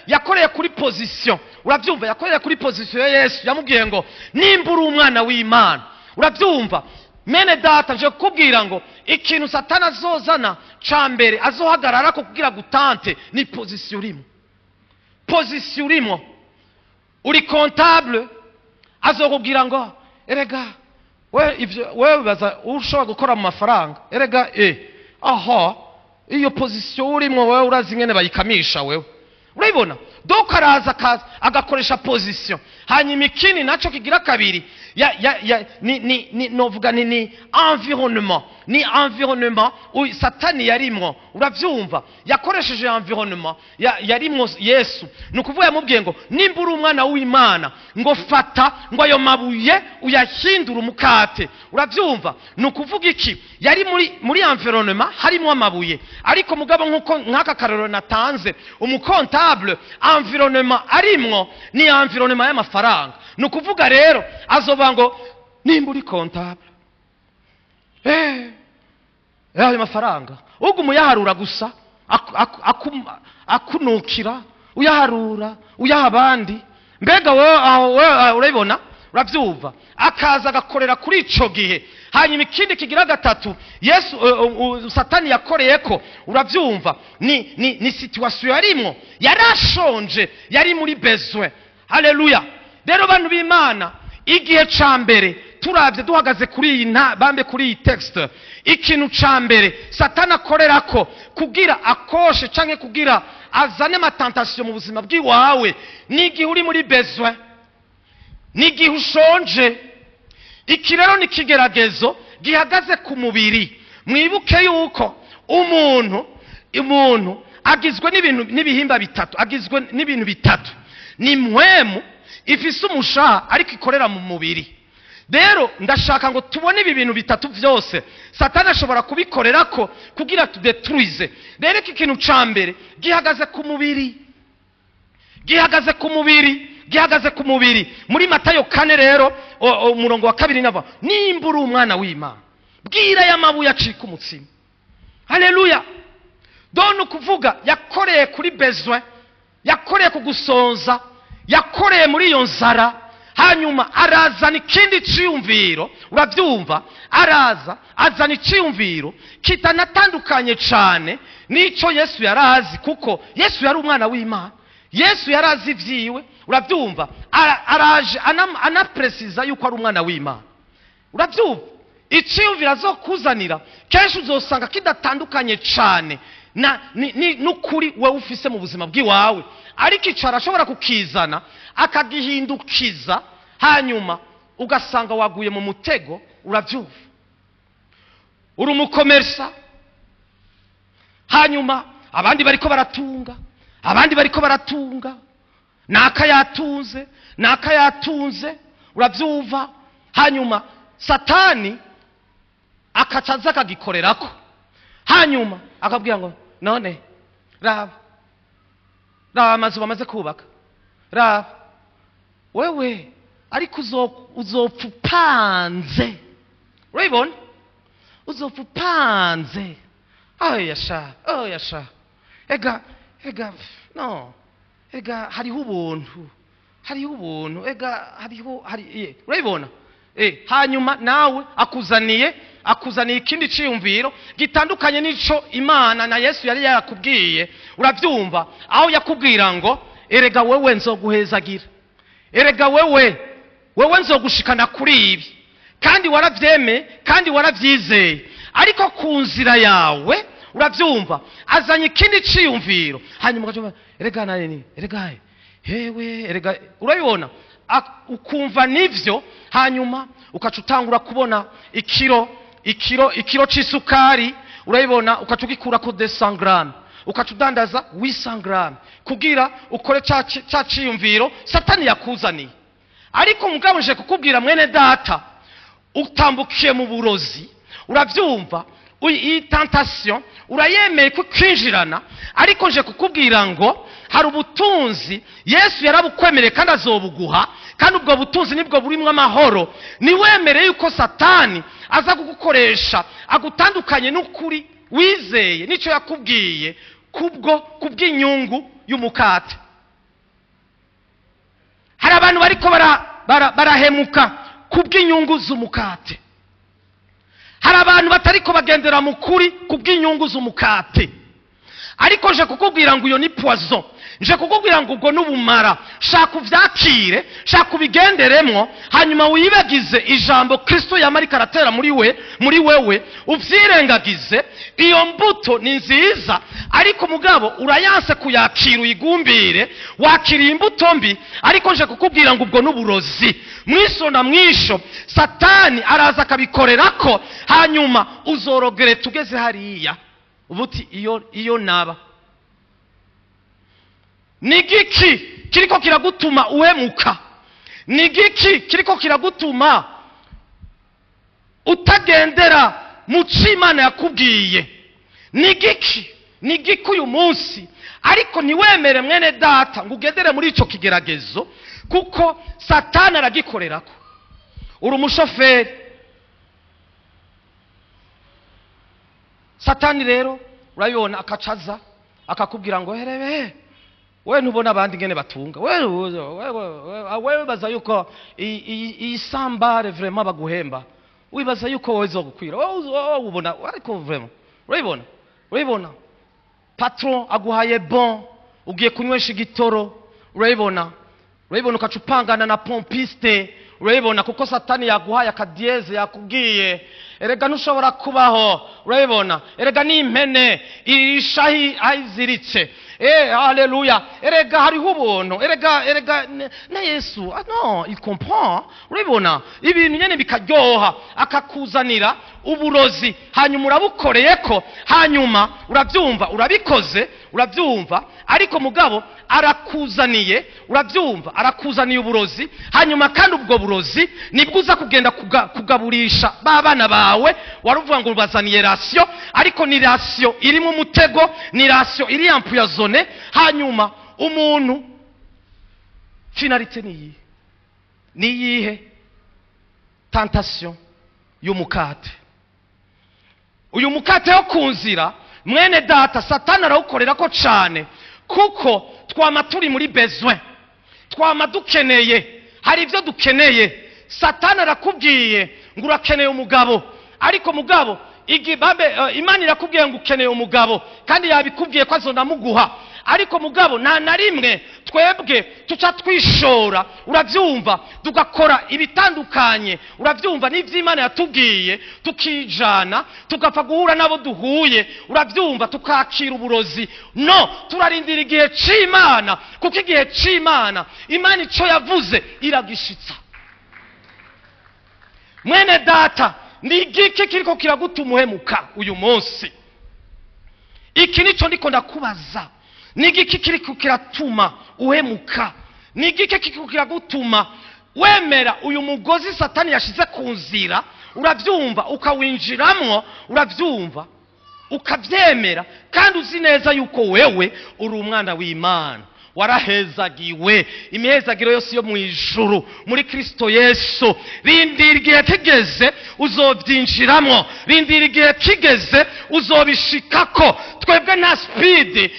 yakoreye kuri position. Uravyumva, yakoreye kuri position ya Yesu, yamubwiye ngo nimba uri umwana w'Imana. Uravyumva mene data, nje kukubwira ngo ikintu Satani azozana ca mbere azohagarara ko kugira gutante ni position urimo. Position urimo, uri comptable, azokubwira ngo erega we ivyo wewe baza ushobora gukora mu mafaranga, erega aha iyo position urimo wewe urazi ngene bayikamisha wewe. Urabibona? Donc araza agakoresha position. Hanyuma ikindi naco kigira kabiri ni novuga ni environnement, ni environnement Satani yarimwo. Uravyumva, yakoresheje environnement yarimwo Yesu. Ni ukuvuga yamubwiye ngo nimba uri umwana w'Imana, ngo fata ngo ayo mabuye uyahindure umukate. Uravyumva? Ni ukuvuga iki? Yari muri environnement harimo amabuye, ariko mugabo nkuko nk'aka karero natanze, umukontable environnement arimwo ni environnement y'amafaranga. Ni ukuvuga rero azoba ngo nimba uri comptable, Ayo mafaranga uguma uyaharura gusa, akunukira, uyaharura, uyaha abandi. Mbega wewe aho wewe urabibona, uravyumva, akaza agakorera kuri ico gihe. Hanyuma ikindi kigira gatatu Yesu Satani yakoreyeko, uravyumva, ni situation yarimwo, yarashonje, yari muri besoin. Haleluya. Rero bantu b'Imana, igihe ca mbere turavye duhagaze kuri iyi bambe kuri iyi texte, ikintu ca mbere Satani akorerako kugira akoshe canke kugira azane amatentation mu buzima bw'iwawe, ni igihe uri muri besoin, ni igihe ushonje. Iki rero ni ikigeragezo gihagaze ku mubiri. Mwibuke yuko umuntu agizwe n'ibintu, n'ibihimba bitatu, agizwe n'ibintu bitatu. Ni mpwemu ifise umushaha ariko ikorera mu mubiri. Rero ndashaka ngo tubone ibi bintu bitatu vyose Satani ashobora kubikorerako kugira tudetruize. Rero iki kintu ca mbere gihagaze ku mubiri, gihagaze ku mubiri, gihagaze ku mubiri. Muri Matayo 4 rero umurongo wa 2 nava, nimba uri umwana w'Imana bwira aya mabuye acika umutsima. Haleluya. Done ukuvuga yakoreye kuri besoin, yakoreye ku gusonza, yakoreye muri iyo nzara. Hanyuma arazana ikindi ciyumviro, uravyumva, araza azana iciyumviro kitanatandukanye cane n'ico Yesu yarazi, kuko Yesu yari umwana w'Imana, Yesu yarazi ivyiwe, uravyumva. Araje anapresiza yuko ari umwana w'Imana, uravyumva. Iciyumviro azokuzanira kenshi uzosanga kidatandukanye cane n'ukuri wewe ufise mu buzima bw'iwawe, ariko ico arashobora kukizana akagihindukiza, hanyuma ugasanga waguye mu mutego, uravyumva. Uri umukomersa, hanyuma abandi bariko baratunga, abandi bariko baratunga, naka yatunze, naka yatunze, uravyumva. Hanyuma Satani akacaza akagikorerako, hanyuma akabwira ngo none raba, raba amazu bamaze kubaka, raba wewe ariko uzopfa upanze, urabibona, uzopfa upanze. Oya sha, oya sha, ega ega no, ega hariho ubuntu, hariho ubuntu, ega hariho, hari, urabibona. Hanyuma nawe akuzaniye ikindi ciyumviro gitandukanye n'ico Imana na Yesu yari yarakubwiye, uravyumva, aho yakubwira ngo erega wewe nzoguhezagira, erega wewe nzogushikana kuri ibi, kandi waravyemeye kandi waravyizeye, ariko ku nzira yawe, uravyumva, azanye ikindi ciyumviro. Hanyuma ukavyumva, erega nani, erega hewe, erega, urabibona, ukumva nivyo. Hanyuma ukaca utangura kubona ikiro c'isukari, urabibona, ukaca ugikurako 200 grammes, ukaca udandaza 800 grammes kugira ukore ca ciyumviro Satani yakuzaniye. Ariko mugabo nje kukubwira mwene data, utambukiye mu burozi, uravyumva, iyi tentation urayemeye kukwinjirana, ariko nje kukubwira ngo hari ubutunzi Yesu yarabukwemereye kandi azobuguha, kandi ubwo butunzi nibwo burimwo amahoro. Niwemere yuko Satani aza kugukoresha agutandukanye n'ukuri wizeye n'icyo yakubwiye kubw'inyungu y'umukate. Hari abantu bariko barahemuka kubw'inyungu z'umukate. Hari abantu batariko bagendera mu kuri kubw'inyungu z'umukate. Ariko nje kukubwira ngo iyo ni poison, nje kukubwira ngo ubwo n'ubumara, shaka uvyakire, shaka ubigenderemwo, hanyuma wibagize ijambo Kristo yamarika aratera muri wewe, uvyirengagize. Iyo mbuto ni nziza, ariko mugabo urayanse kuyakira uyigumbire, wakiriye imbuto mbi. Ariko nje kukubwira ngo ubwo n'uburozi. Mwiso na mwisho Satani araza akabikorerako, hanyuma uzorogereta ugeze hariya ubuti iyo naba. Ni giki kiriko kiragutuma uhemuka? Ni giki kiriko kiragutuma utagendera mu co Imana yakubwiye? Ni giki? Ni giki uyu munsi? Ariko ntiwemere mwene data ngo ugendere muri ico kigeragezo, kuko Satani aragikorerako. Uri umushoferi, Satani rero urabibona akacaza akakubwira ngo herebe wewe ntubona abandi ngene batunga, wewe wibaza yuko iyi sambare vraiment baguhemba, wibaza yuko wowe izogukwira, wowe ubona ariko vraiment urabibona patron aguhaye bon, ugiye kunywesha igitoro, urabibona ukaca upangana na pompiste, urabibona kuko Satani yaguhaye akadieze, yakubwiye erega ntushobora kubaho, urabibona erega ni impene irisha ayiziritse, haleluya, erega hariho ubuntu, erega na Yesu, non il comprend, urabibona ibintu nyene bikaryoha, akakuzanira uburozi, hanyuma urabukoreyeko, hanyuma urabyumva urabikoze, urabyumva ariko mugabo arakuzaniye, urabyumva arakuzaniye uburozi, hanyuma kandi ubwo burozi nibwo uza kugenda kugaburisha babana bawe. Waruvuga ngo ubazaniye ration, ariko ni ration irimo umutego, ni ration iri empoisonné. Hanyuma umuntu finalité ni iyihe? Tentation y'umukate. Uyu mukate wo ku nzira, mwene data, Satani arawukorera ko cyane, kuko twama turi muri besoin, twama dukeneye, hari ibyo dukeneye. Satani arakubwiye ngo urakeneye umugabo, ariko mugabo Imana irakubwiye ngo ukeneye umugabo, kandi yabikubwiye ko azonamuguha, ariko mugabo nta na rimwe twebwe tuca twishora, urabyumva, tugakora ibitandukanye, urabyumva, n'iby'Imana yatubwiye, tukijana, tugapfa guhura n'abo duhuye, urabyumva, tukakira uburozi. No, turarindira igihe c'Imana, kuko igihe c'Imana, Imana ico yavuze iragishitsa. Mwene data, ni igiki kiriko kiragutuma uhemuka uyu munsi? Iki nico ndiko ndakubaza. Ni igiki kiriko kiratuma uhemuka? Ni igiki kiriko kiragutuma wemera uyu mugozi Satani yashize ku nzira, urabyumva, ukawinjiramwo, urabyumva, ukabyemera, kandi uzi neza yuko wewe uri umwana w'Imana, warahezagiwe imihezagiro yose yo mu ijuru muri Kristo Yesu. Rindira igihe kigeze uzobyinjiramo, rindira igihe kigeze uzobishikako. Twebwe nta speed,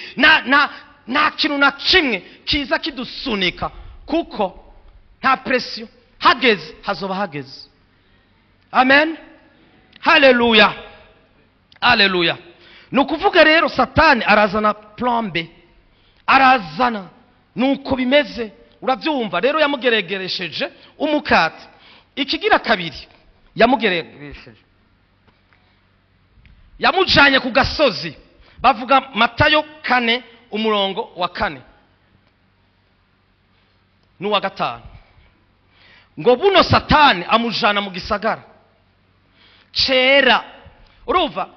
nta kintu na kimwe kiza kidusunika, kuko nta pression. Hageze hazoba hageze. Amen, haleluya, haleluya. Ni ukuvuga rero Satani arazana plan B, arazana nuko bimeze, urabyumva. Rero yamugeregeresheje umukate. Ikigira kabiri yamugeregeresheje, yamujanye ku gasozi. Bavuga Matayo 4 umurongo wa 4 n'uwa 5, ngo buno Satani amujana mu gisagara cera. Urumva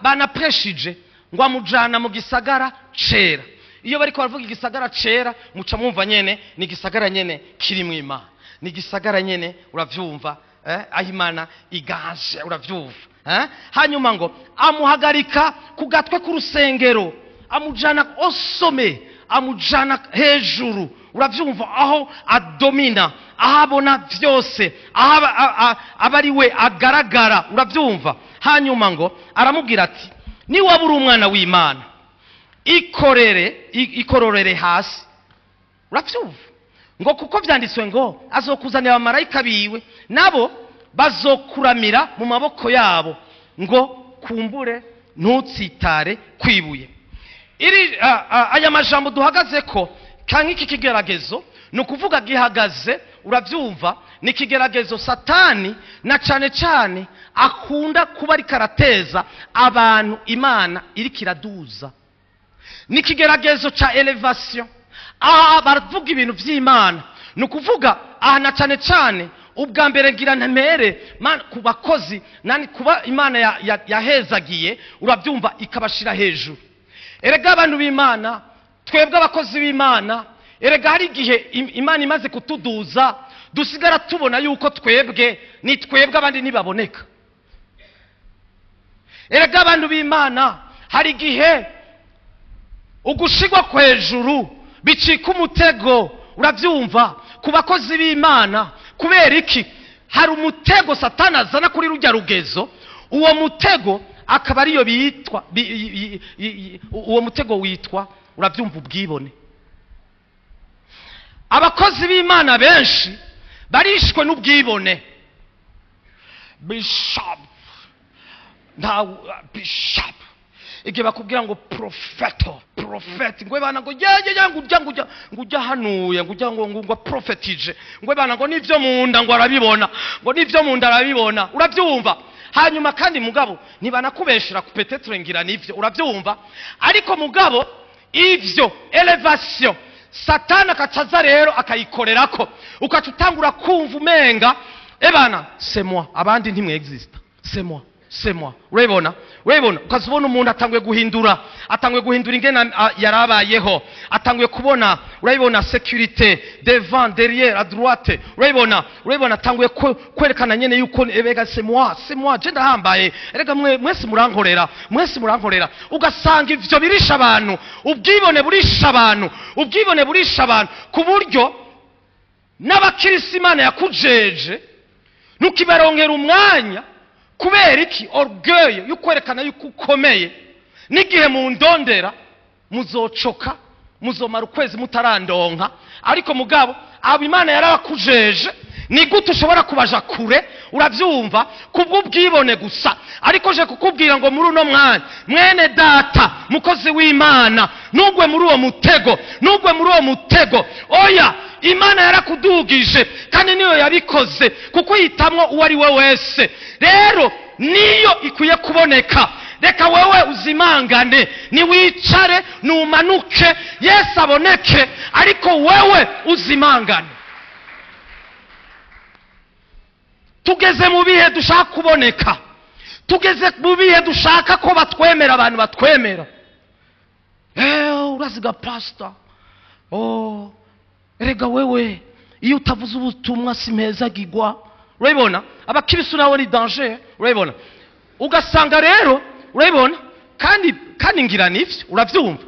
banapreshije ngo amujana mu gisagara cera. Iyo bariko baravuga igisagara cera, muca mwumva nyene ni igisagara nyene kiri mu Imana, ni igisagara nyene, uravyumva, aho Imana iganje, uravyumva. Hanyuma ngo amuhagarika ku gatwe k'urusengero, amujana osome, amujana hejuru, uravyumva, aho adomina, aho abona vyose, aho aba ari we agaragara, uravyumva. Hanyuma ngo aramubwira ati niwaba uri umwana w'Imana, ikororere hasi, uravyumva, ngo kuko vyanditswe ngo azokuzanira abamarayika biwe, nabo bazokuramira mu maboko yabo, ngo kumbure ntutsitare kwibuye. Aya majambo duhagaze ko kanka iki kigeragezo, ni ukuvuga gihagaze, uravyumva, ni ikigeragezo Satani na cane cane akunda kuba ariko arateza abantu Imana iriko iraduza. Ni ikigeragezo ca elevation. Aha baravuga ibintu vy'Imana, ni ukuvuga aha na cane cane ubwa mbere ngira ntemere ku bakozi nani, kuba Imana yahezagiye, urabyumva, ikabashira hejuru. Erega abantu b'Imana, twebwe abakozi b'Imana, erega hari igihe Imana imaze kutuduza dusigara tubona yuko twebwe ni twebwe, abandi ntibaboneka. Erega abantu b'Imana, hari igihe ugushigwa hejuru bicika umutego, urabyumva, ku bakozi b'Imana. Kubera iki? Hari umutego Satani azana kuri rujya rugezo. Uwo mutego Akaba ariyo bitwa uwo mutego witwa, urabyumva, ubwibone. Abakozi b'Imana benshi barishwe n'ubwibone. Bishop, nta bishop, igihe bakubwira ngo profeto, profeti, ngo bana, ngo ye ye, ngo ujya, ngo ujya, ngo ujya hanuye, ngo ujya, ngo profetije, ngo bana, ngo nivyo munda ngo arabibona, ngo nivyo munda arabibona, urabyumva? Hanyuma kandi mugabo ntibanakubeshera, peut-être ngira nivyo, urabyumva? Ariko mugabo ivyo élévation, Satani akacaza rero akayikorerako, ukaca utangura kumva umenga ebana, c'est moi, abandi ntimwexista, c'est moi, c'est moi. Urabibona? Urabibona? Ukaza ubona umuntu atanguye guhindura, atanguye guhindura ingene yarabayeho, atanguye kubona, urabibona, sécurité devant, derrière, à droite, urabibona? Urabibona, atanguye kwerekana nyene yuko ebega, c'est moi, c'est moi, je ndahambaye, erega mwe mwese murankorera, mwese murankorera. Ugasanga ivyo birisha abantu, ubwibone burisha abantu, ubwibone burisha abantu, ku buryo n'abakirisi Imana yakujeje ntukibaronkera umwanya. Kubera iki? Orgueil yo kwerekana yuko ukomeye. N'igihe mundondera muzocoka, muzomara ukwezi mutarandonka. Ariko mugabo abo Imana yarabakujeje, ni gute ushobora kubaja kure, urabyumva, kubw'ubwibone gusa? Ariko je kukubwira ngo muri uno mwanya, mwene data, mukozi w'Imana, ntugwe muri uwo mutego, ntugwe muri uwo mutego. Oya, Imana yarakudugije kandi niyo yabikoze, kuko yitamwo uwo ari we wese. Rero niyo ikwiye kuboneka. Reka wewe uzimangane, niwicare, numanuke, Yesu aboneke, ariko wewe uzimangane. Tugeze mu bihe dushaka kuboneka, tugeze mu bihe dushaka ko batwemera, abantu batwemera. Uraziga pastor, oh, erega wewe iyo utavuze ubutumwa simpezagigwa. Urabibona? Abakirisu nabo ni danger, urabibona? Ugasanga rero, urabibona, kandi ngira nivyo, uravyumva?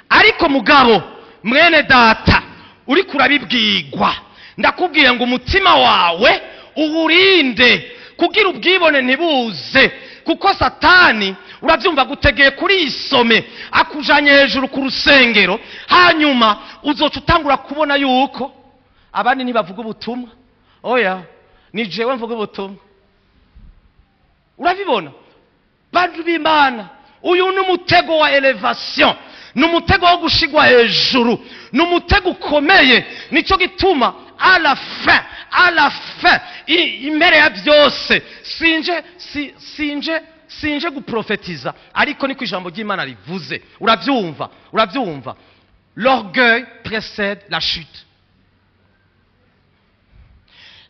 Ariko mugabo mwene data uriko urabibwirwa, ndakubwiye ngo umutima wawe uwurinde kugira ubwibone ntibuze, kuko Satani, urabyumva, gutegeye kuri iyi some, akujanye hejuru ku rusengero, hanyuma uzoca utangura kubona yuko abandi ntibavuga ubutumwa. Oya, ni jewe mvuga ubutumwa. Urabibona, bantu b'Imana? Uyu ni umutego wa élévation, ni umutego wo gushigwa hejuru, ni umutego ukomeye. Nicyo gituma à la fin, à la fin, impere ya byose, sinje sinje guprofetiza, ariko niko ijambo ry'Imana rivuze, urabyumva? Urabyumva? L'orgueil précède la chute.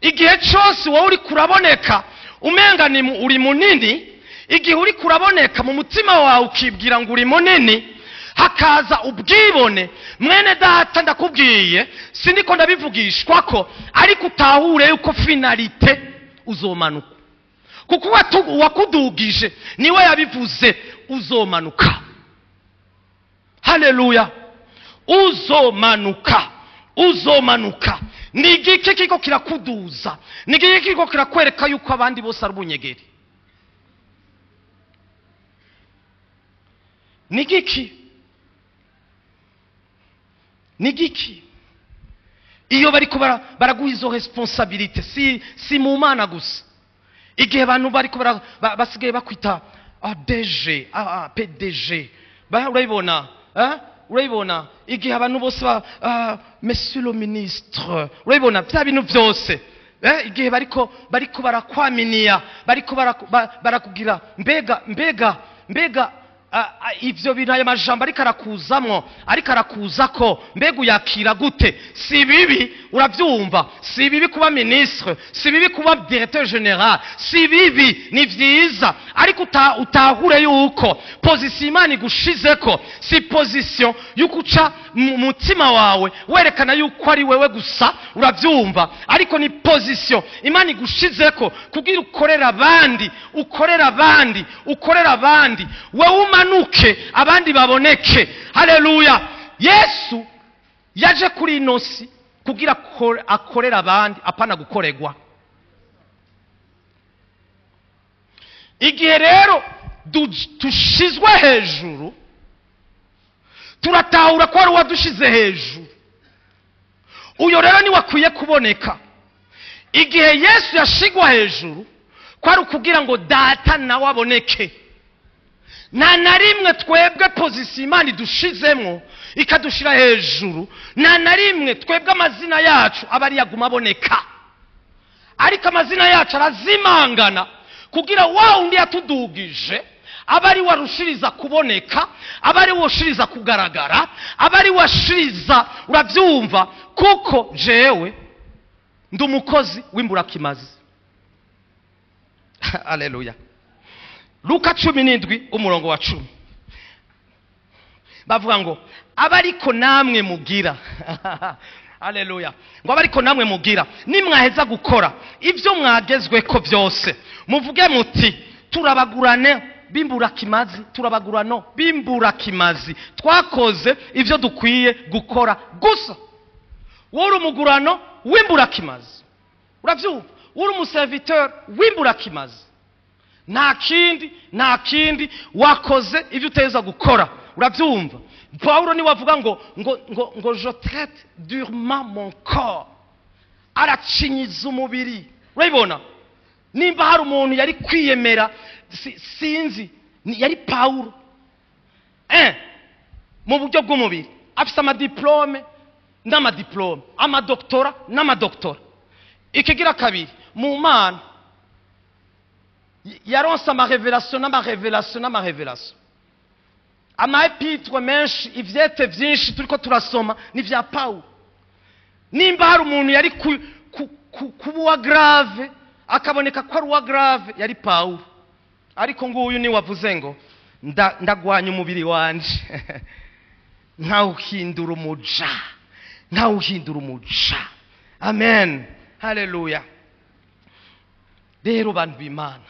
Igihe cyose wowe uri kuraboneka umenga ni uri munini, igihe uri kuraboneka mu mutima wawe ukibwira ngo uri munini, hakaza ubwibone, mwene data, ndakubwiye, siniko ndabivugishwa ko, ariko utahure yuko finalité uzomanuka, kuko uwakudugije niwe yabivuze: uzomanuka. Haleluya! Uzomanuka, uzomanuka. Ni igiki kiko kirakuduza? Ni igiki kiko kirakwereka yuko abandi bose ari ubunyegeri? Ni igiki? Ni igiki? Iyo bariko baraguha izo responsabilité, si mu Mana gusa, igihe abantu bariko basigaye bakwita DG, PDG, urabibona, eh? Urabibona, igihe abantu bose ba monsieur le ministre, urabibona, bya bintu byose, eh? Igihe bariko barakwaminiya, bariko barakugira, mbega ivyo bintu, ayo majambo ariko arakuzamwo, ariko arakuzako, mbega uyakira gute? Si bibi, uravyumva? Si bibi kuba ministre, si bibi kuba directeur général, si bibi, ni vyiza. Ariko utahure yuko position Imana igushizeko si position yuko uca mu mutima wawe werekana yuko ari wewe gusa, uravyumva? Ariko ni position Imana igushizeko kugira ukorere abandi, ukorere abandi, ukorere abandi, wewe umanuke abandi baboneke. Haleluya! Yesu yaje kuri ino si kugira akorere abandi, apana gukoregwa. Igihe rero dushizwe hejuru, turatahura ko ari uwadushize hejuru. Uyo rero niwe akwiye kuboneka. Igihe Yesu yashigwa hejuru, kwari ukugira ngo Data nawe aboneke. Nta na rimwe twebwe position Imana idushizemwo ikadushira hejuru, nta na rimwe twebwe amazina yacu aba ari yaguma aboneka, ariko amazina yacu arazimangana kugira wa undi yatudugije aba ari warushiriza kuboneka, aba ari woshiriza kugaragara, aba ari washiriza. Urabyumva? Kuko jewe ndi umukozi w'imburakimazi. Aleluya. Luka 17 umurongo wa 10 bavuga ngo abariko namwe mugira, aleluya, ngo abariko namwe mugira nimwaheza gukora ibyo mwagezweko byose, muvuge muti turabagurane bimburakimazi, turabagurano bimburakimazi, twakoze ibyo dukwiye gukora gusa. Wowe umugurano w'imburakimazi, urabyumva? Uri umuserviteur w'imburakimazi, nta kindi, nta kindi, wakoze ibyo uteza gukora. Urabyumva? Pawulo niwe avuga ngo je traite durement mon corps, aracinyiza umubiri. Urabibona? Nimba hari umuntu yari kwiyemera, sinzi, yari Pawulo. Mu buryo bw'umubiri afise amadiplome n'amadiplome, amadoktora n'amadoktora. Ikigira kabiri, mu Mana yaronse amarevelation n'amarevelation n'amarevelation, amaepitre menshi, ivyete vyinshi turiko turasoma ni vya Pawulo. Nimba hari umuntu yari kuba uwa grave, akaboneka ko ari uwa grave, yari Pawulo. Ariko nguyu ni wavuze ngo ndagwanya umubiri wanje nkawuhindura umuja, nkawuhindura umuja. Amen, haleluya. Rero bantu b'Imana,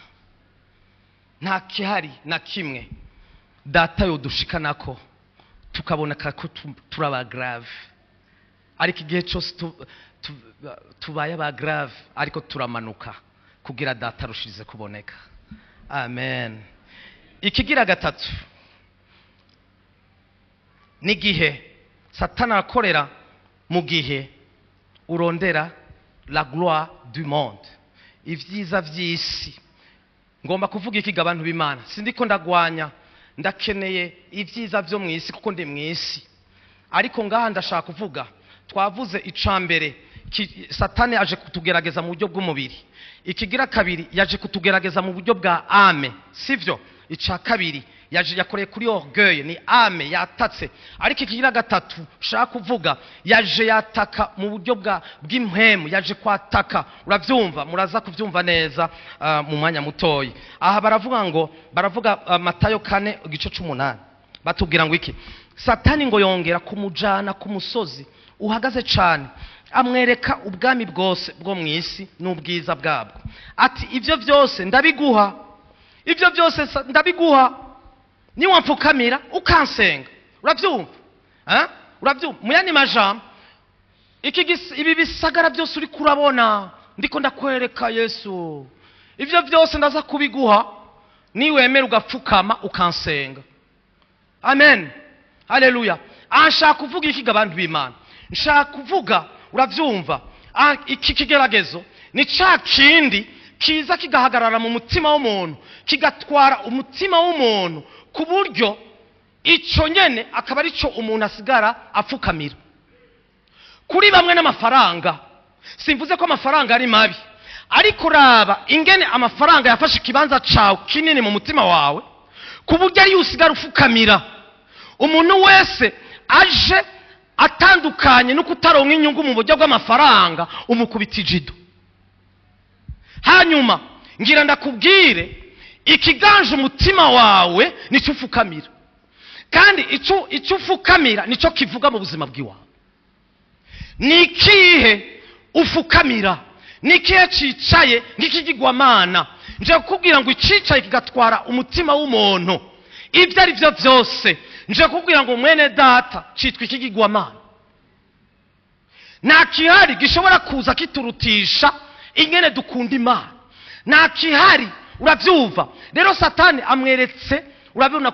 nta kihari na kimwe Data yodushikanako tukaboneka ko turaba grave, ariko igihe cyose tubaye aba grave, ariko turamanuka kugira Data arushize kuboneka. Amen. Ikigira gatatu n'igihe Satana akorera mu gihe urondera la gloire du monde, ivyiza vy'isi. Ngomba kuvuga iki abantu b'Imana? Sindiko ndagwanya, ndakeneye ivyiza vyo mu isi kuko ndi mu isi, ariko ngaha ndashaka kuvuga, twavuze icambere, Satani aje kutugerageza mu buryo bw'umubiri. Ikigira kabiri, yaje kutugerageza mu buryo bwa âme, sivyo? Ica kabiri yaje yakoreye kuri orgueil, ni âme yatatse. Ariko ikigira gatatu shaka kuvuga, yaje yataka mu buryo bw'impwemu, yaje kwataka. Uravyumva? Muraza kuvyumva neza mu mwanya mutoyi. Aha baravuga ngo, baravuga Matayo 4 igice 8, batubwira ngo iki? Satani ngo yongera kumujana ku musozi uhagaze cyane, amwereka ubwami bwose bwo mu isi n'ubwiza bwabwo, ati ibyo byose ndabiguha, ibyo byose ndabiguha niwamfukamira ukansenga. Urabyumva? Urabyumva? Mu yandi majambo, ibi bisagara byose uri kurabona, ndiko ndakwereka Yesu, ibyo byose ndaza kubiguha niwemera ugapfukama ukansenga. Amen, haleluya. Nshaka kuvuga iki abantu b'Imana? Nshaka kuvuga, urabyumva, iki kigeragezo ni ca kindi kiza kigahagarara mu mutima w'umuntu, kigatwara umutima w'umuntu ku buryo ico nyene akaba arico umuntu asigara apfukamira. Kuri bamwe n'amafaranga, simvuze ko amafaranga ari mabi, ariko raba ingene amafaranga yafashe ikibanza cawe kinini mu mutima wawe, ku buryo ariyo usigara ufukamira. Umuntu wese aje atandukanye no kutaronka inyungu mu buryo bw'amafaranga, umukubita ijido. Hanyuma ngira ndakubwire, ikiganje umutima wawe nicyo ufukamira, kandi icyo ufukamira nicyo kivuga mu buzima bw'iwawe. Ni ikihe ufukamira? Ni ikihe cicaye nk'ikigirwamana? Nje kukubwira ngo icicaye kigatwara umutima w'umuntu, ibyo ari byo byose, nje kukubwira ngo mwene Data, citwa ikigirwamana. Nta kihari gishobora kuza kiturutisha ingene dukunda Imana. Nta kihari Uravyumva? Rero Satani amweretse, urabibona,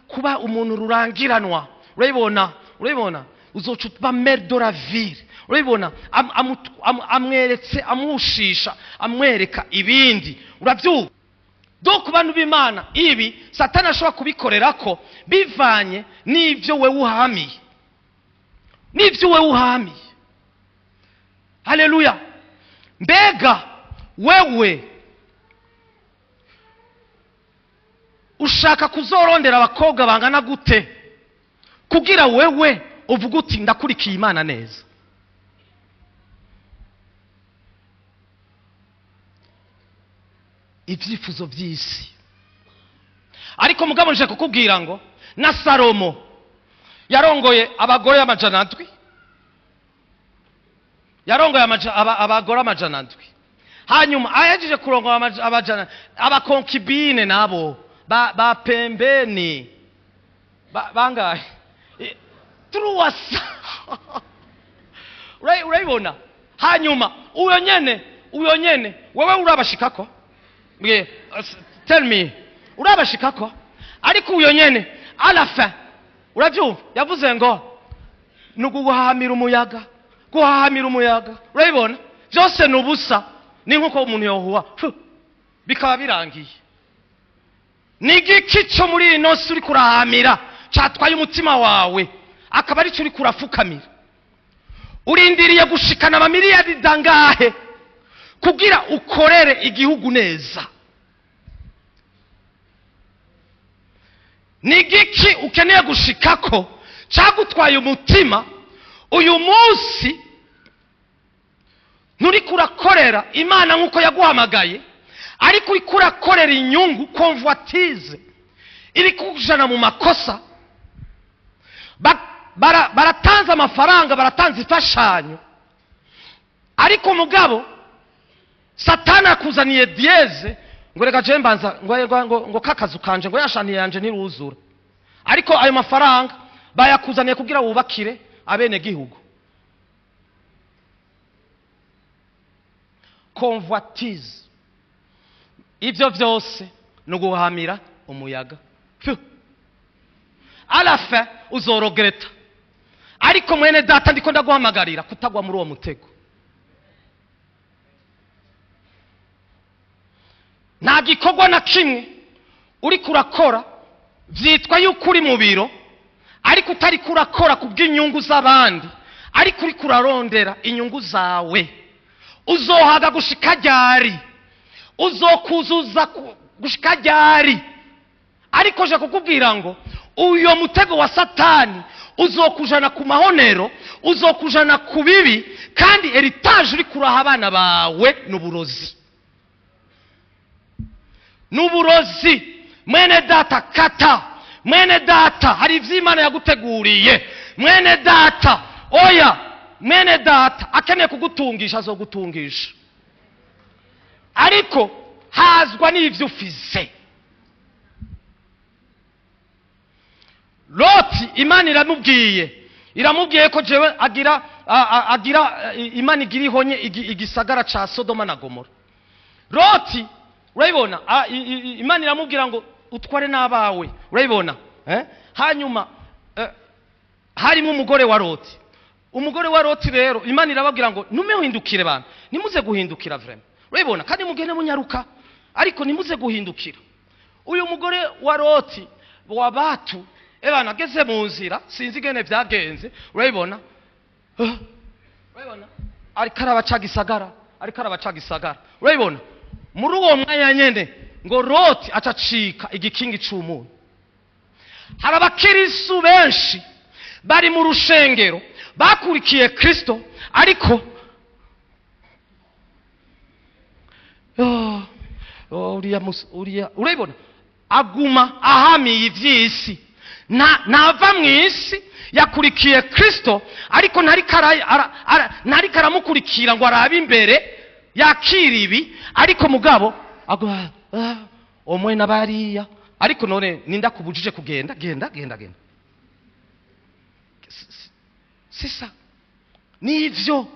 kuba umuntu rurangiranwa. Urabibona? Urabibona, uzoca uba maire de la ville. Urabibona, amweretse, amuhushisha, amwereka ibindi. Uravyumva? Donc, bantu b'Imana, ibi Satani ashobora kubikorera ko bivanye n'ibyo wewe uhamiye, n'ibyo wewe uhamiye. Haleluya! Mbega wewe ushaka kuzorondera abakobwa bangana gute kugira wewe uvuga uti: "Ndakurikiye Imana neza"? Ibyifuzo by'isi. Ariko mugabo nje kukubwira ngo na Salomo yarongoye abagore 700, yarongoye abagore 700. Hanyuma ahejeje kurongora amajana, aba concubines nabo ba pembeni bangahe? 300. Urayibona? Hanyuma uyo nyene wewe urabashikako? Mbwe, tell me, urabashikako? Ariko uyo nyene à la fin, urabyumva, yavuze ngo ni uguhahamira umuyaga, guhahamira umuyaga. Urabibona, byose ni ubusa, ni nk'uko umuntu yohuha fu, bikaba birangiye. Ni igiki cyo muri ino si uri kurahamira cyatwaye umutima wawe, akaba aricyo uri kurafukamira? Urindiriye gushikana amamiliyari dangahe kugira ukorere igihugu neza? Ni igiki ukeneye gushikako cyagutwaye umutima? Uyu munsi nturi kurakorera Imana nk'uko yaguhamagaye, ariko uri kurakorera inyungu, convoitise iri kujana mu makosa. Baratanze amafaranga, baratanze imfashanyo, ariko umugabo Satani akuzaniye dièse ngo: "Reka je mbanza ngo kakazu kanje, ngo yashaniye yanje ntiruzura." Ariko ayo mafaranga bayakuzaniye kugira wubakire abene gihugu. Convoitise, ibyo byose ni uguhamira umuyaga. Phew. À la fin uzorogereta. Ariko mwene data, ndiko ndaguhamagarira kutagwa muri uwo mutego. Nta gikorwa na kimwe uri kurakora byitwa yuko uri mu biro, ariko utari kurakora ku bw'inyungu z'abandi, ariko uri kurarondera inyungu zawe. Uzohaga gushika ryari? Uzokuzuza gushika ryari? Ariko je kukubwira ngo uyo mutego wa Satani uzokujana ku mahonero, uzokujana ku bibi, kandi héritage uri kuraha abana bawe ni uburozi, ni uburozi. Mwene data, kata. Mwene data, hari ibyo Imana yaguteguriye. Mwene data, oya, mwene data akeneye kugutungisha azogutungisha, ariko hazwa n'ibyo ufise. Loti, Imana iramubwiye ko jewe agira agira Imana igira ihonye igisagara ca Sodoma na Gomora. Loti, urabibona, Imana iramubwira ngo utware n'abawe. Urabibona, eh? Hanyuma harimo umugore wa Loti. Umugore wa Loti rero, Imana irababwira ngo numuhindukire. Bantu, nimuze guhindukira vraiment. Urabibona, kandi mugende munyaruka, ariko nimuze guhindukira. Uyu mugore wa Loti wa batu ebana ageze mu nzira, sinzi ingene byagenze. Urabibona? Ah, urabibona, ariko arabaca gisagara, ariko arabaca gisagara. Urabibona, muri uwo mwanya nyene ngo Loti acacika igikingi c'umunyu. Hari abakirisu benshi bari mu rushengero bakurikiye Kristo, ariko oh, oh, uriya, urabibona, aguma ahamiye ivy'isi, ntava mu isi. Yakurikiye Kristo, ariko ntariko aramukurikira ngo arabe imbere yakira ibi. Ariko mugabo aguma omwe na bariya. Ariko none ninda kubujije kugenda? Genda, genda, genda. Sisa nivyo,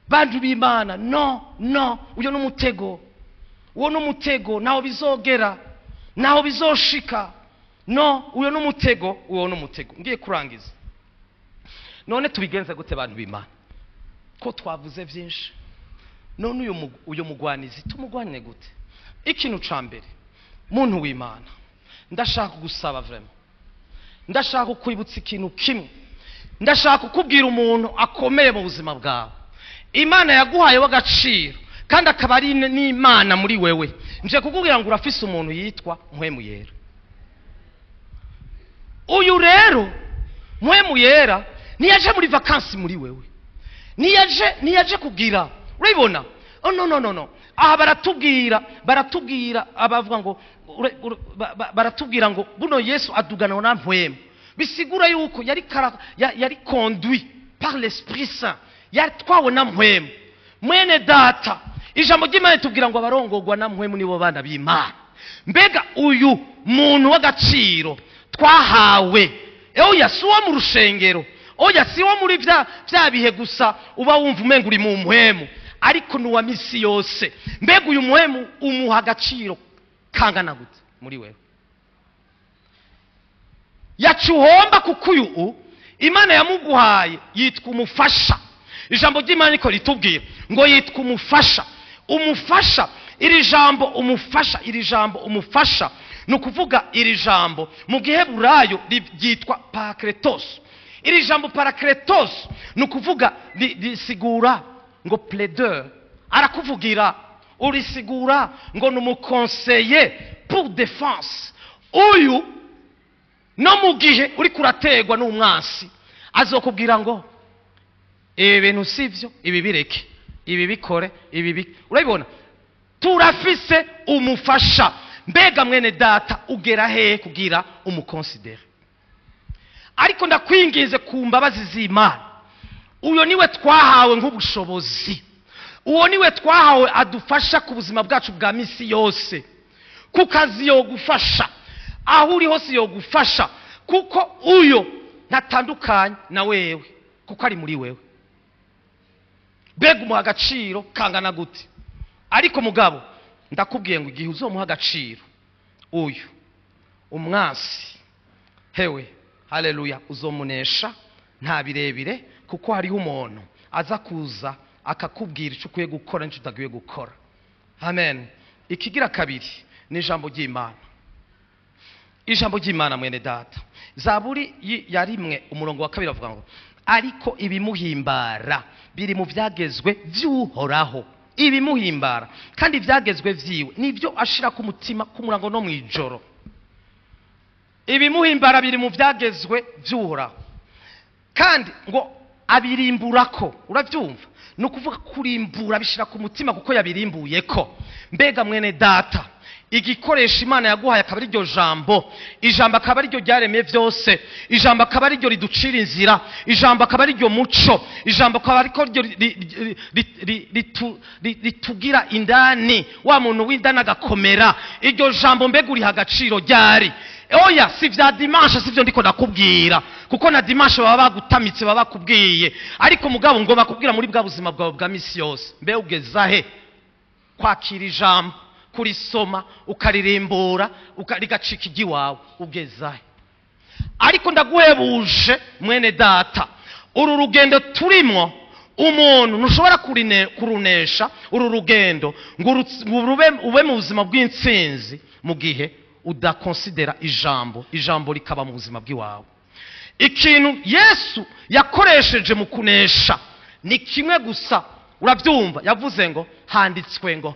bantu b'Imana. No, no, uyo n'umutego. Uwo n'umutego, naho bizogera, naho bizoshika. No, uyo n'umutego, uwo n'umutego. Ngiye kurangiza. None tubigenze gute bantu b'Imana? Ko twavuze byinshi. None uyu mugwanizi tumugwanire gute? Ikintu ca mbere, muntu w'Imana, ndashaka gusaba vraiment. Ndashaka kwibutsa ikintu kimwe. Ndashaka kukubwira umuntu akomeye mu buzima bwawe. Imana yaguhaye w'agaciro kandi akaba ari n'Imana muri wewe. Nje kukubwira ngo urafise umuntu yitwa Mpwemu Yera. Uyu rero Mpwemu Yera niyaje muri vacances muri wewe. Niyaje kugira. Urabibona? Oh no no no no. Aha baratubwira abavuga ngo baratubwira ngo buno Yesu adugana na Mpwemu. Bisigura yuko yari conduit par l'Esprit Saint. Yatwawe na Mpwemu. Mwene data, ijambo ry'Imana tubwira ngo abarongorwa na Mpwemu nibo bana b'Imana. Mbega uyu muntu w'agaciro twahawe, oya si uwo mu rushengero, oya si uwo muri vya bihe gusa uba wumva umenga uri mu mpwemu, ariko ni uwa misi yose. Mbega uyu mpwemu umuha agaciro kangana gute muri wewe? Yacuhomba kuko uyu Imana yamuguhaye yitwa umufasha. Ijambo ry'Imana niko ritubwira ngo yitwa umufasha. Umufasha, iri jambo umufasha, iri jambo umufasha ni ukuvuga iri jambo mu giheburayo ryitwa parakletos. Iri jambo parakletos ni ukuvuga risigura ngo plaideur, arakuvugira. Urisigura ngo ni umukonseye pour défense. Uyu no mu gihe uri kurategwa n'umwansi azokubwira ngo ibi bintu sivyo, ibi bireke, ibi bikore, ibi urabibona. Turafise umufasha. Mbega mwene data ugera hehe kugira umukonsidere? Ariko ndakwinginze ku mbabazi z'Imana, uyo niwe twahawe nk'ubushobozi, uwo niwe twahawe adufasha ku buzima bwacu bwa misi yose. Ku kazi yogufasha, aho uri hose yogufasha, kuko uyo ntatandukanye na wewe, kuko ari muri wewe. Mbega umuha agaciro kangana gute? Ariko mugabo ndakubwiye ngo igihe uzomuha agaciro uyu umwansi, hewe haleluya, uzomunesha nta birebire, kuko hariho umuntu aza kuza akakubwira icyo ukwiye gukora n'icyo udakwiye gukora. Amen. Ikigira kabiri ni ijambo ry'Imana. Ijambo ry'Imana mwene data, Zaburi ya 1 umurongo wa 2 avuga ngo ariko ibimuhimbara biri mu byagezwe by'Uhoraho. Ibimuhimbara kandi ibyagezwe vyiwe nibyo ashira ku mutima ku murango no mwijoro. Ibimuhimbara biri mu byagezwe by'Uhoraho kandi ngo abirimburako. Uravyumva? Ni ukuvuga kurimbura, bishira ku mutima kuko yabirimbuyeko. Mbega mwene data, igikoresho Imana yaguhaye akaba ari ryo jambo, ijambo akaba ari ryo ryaremye byose, ijambo akaba ari ryo riducira inzira, ijambo akaba ari ryo muco, ijambo akaba ari ryo ritugira indani, wa muntu w'indani agakomera. Iryo jambo mbega uriha agaciro ryari? Oya, si vya dimanche, si vyo ndiko ndakubwira, kuko na dimanche baba bagutamitse, baba bakubwiye. Ariko mugabo ngo bakubwira muri bwa buzima bwawe bwa misi yose. Mbe ugeza he kwakira ijambo, kurisoma, ukaririmbura, rigacika igiwawe? Ugeza he? Ariko ndaguhebuje mwene data, uru rugendo turimo umuntu ntushobora kurunesha uru rugendo ngo ube mu buzima bw'intsinzi mu gihe udakonsidera ijambo, ijambo rikaba mu buzima bw'iwawe. Ikintu Yesu yakoresheje mu kunesha ni kimwe gusa. Urabyumva? Yavuze ngo handitswe ngo,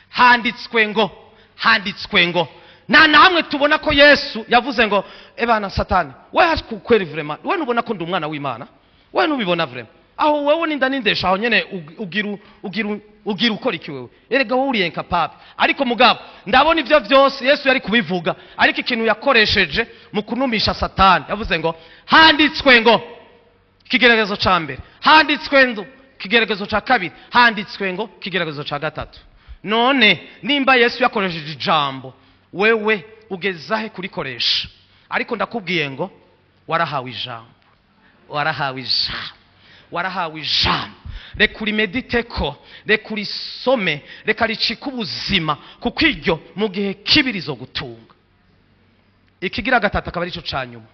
handitswe ngo, handitswe ngo. Nta na hamwe tubona ko Yesu yavuze ngo ebana Satani, we kweri vraiment, we nubona ko ndi umwana w'Imana, we nubibona vraiment, aho wewe ninda nindesha aho nyene ugira ukora iki wewe? Erega wowe uri incapable. Ariko mugabo ndabona ivyo vyose Yesu yari kubivuga, ariko ikintu yakoresheje mu kunumisha Satani yavuze ngo handitswe ngo, ikigeragezo ca mbere, handitswe ngo, ikigeragezo ca kabiri, handitswe ngo, ikigeragezo ca gatatu. None nimba Yesu yakoresheje ijambo, wewe ugezahe kurikoresha? Ariko ndakubwiye ngo warahawe ijambo, warahawe ijambo, warahawe ijambo. Reka urimedite ko, reka urisome, reka ricike ubuzima, kuko iryo mu gihe kibi rizogutunga. Ikigira gatatu akaba aricyo ca nyuma,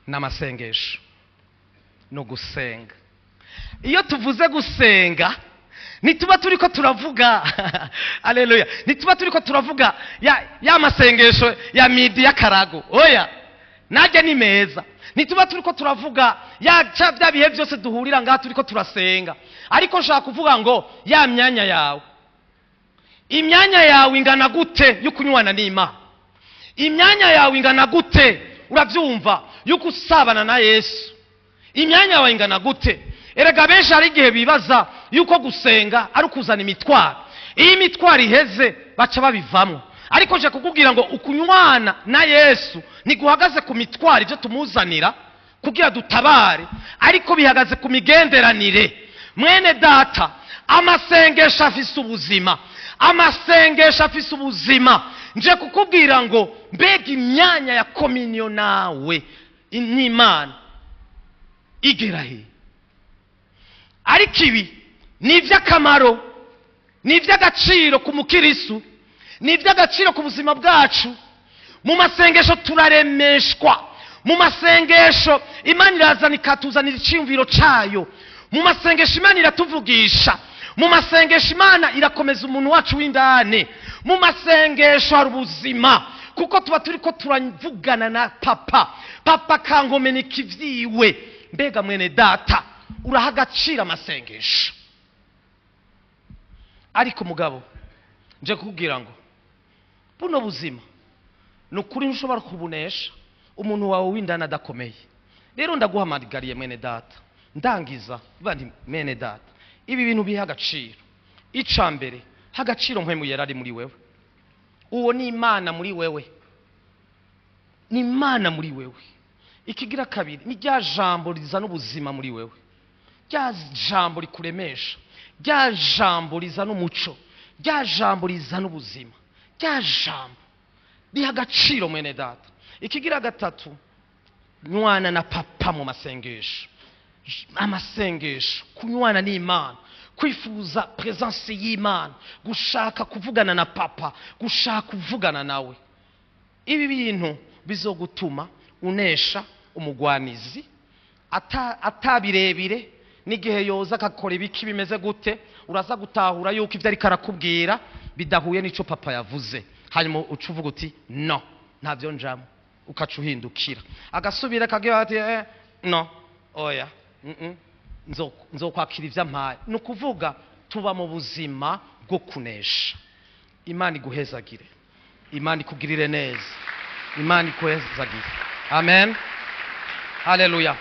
n'amasengesho no gusenga. Iyo tuvuze gusenga ntituba turiko turavuga, aleluya, ntituba turiko turavuga ya masengesho ya midi y'akarago, oya, najya ni meza. Ntituba turiko turavuga ya ca bya bihe byose duhurira ngaha turiko turasenga, ariko nshaka kuvuga ngo ya myanya yawe, imyanya yawe ingana gute yo kunywana n'Imana? Imyanya yawe ingana gute, urabyumva, yo gusabana na Yesu? Imyanya yawe ingana gute? Erega benshi hari igihe bibaza yuko gusenga ari ukuzana imitwaro. Iyo imitwaro iheze baca babivamo. Ariko nje kukubwira ngo ukunywana na Yesu ntiguhagaze ku mitwaro, ibyo tumuzanira kugira dutabare, ariko bihagaze ku migenderanire. Mwene data, amasengesho afise ubuzima, amasengesho afise ubuzima. Nje kukubwira ngo mbega imyanya ya kominyo nawe n'Imana igera he? Ariko ibi ni iby'akamaro, ni iby'agaciro ku mukirisu, ni iby'agaciro ku buzima bwacu. Mu masengesho turaremeshwa, mu masengesho Imana irazana ikatuzanira icyiyumviro cyayo, mu masengesho Imana iratuvugisha, mu masengesho Imana irakomeza umuntu wacu w'indani. Mu masengesho hari ubuzima, kuko tuba turiko turavugana na papa, papa akankomenika ivyiwe. Mbega mwene data, uraha agaciro amasengesho? Ariko mugabo nje kukubwira ngo buno buzima ni ukuri ntushobora kubunesha umuntu wawe w'indani adakomeye. Rero ndaguhamagariye mwene data, ndangiza bandi, mwene data, ibi bintu biha agaciro. Ica mbere, ha agaciro Mpwemu Yera ari muri wewe. Uwo ni Imana muri wewe, ni Imana muri wewe. Ikigira kabiri ni rya jambo rizana ubuzima muri wewe, rya jambo rikuremesha, rya jambo rizana umuco, rya jambo rizana ubuzima, rya jambo riha agaciro mwene data. Ikigira gatatu, nywana na papa mu masengesho. Amasengesho, kunywana n'Imana, kwifuza presence y'Imana, gushaka kuvugana na papa, gushaka kuvugana nawe. Ibi bintu bizogutuma unesha umugwanizi atabirebire. N'igihe yoza akakora ibiki bimeze gute, uraza gutahura yuko ibyo ariko arakubwira bidahuye n'ico papa yavuze. Hanyuma uca uvuga uti no, ntabyo njamo, ukaca uhindukira, agasubira akagira ati no, oya, nzokwakira ibyo ampaye. Ni ukuvuga tuba mu buzima bwo kunesha. Imana iguhezagire, Imana ikugirire neza, Imana iguhezagire. Amen, haleluya.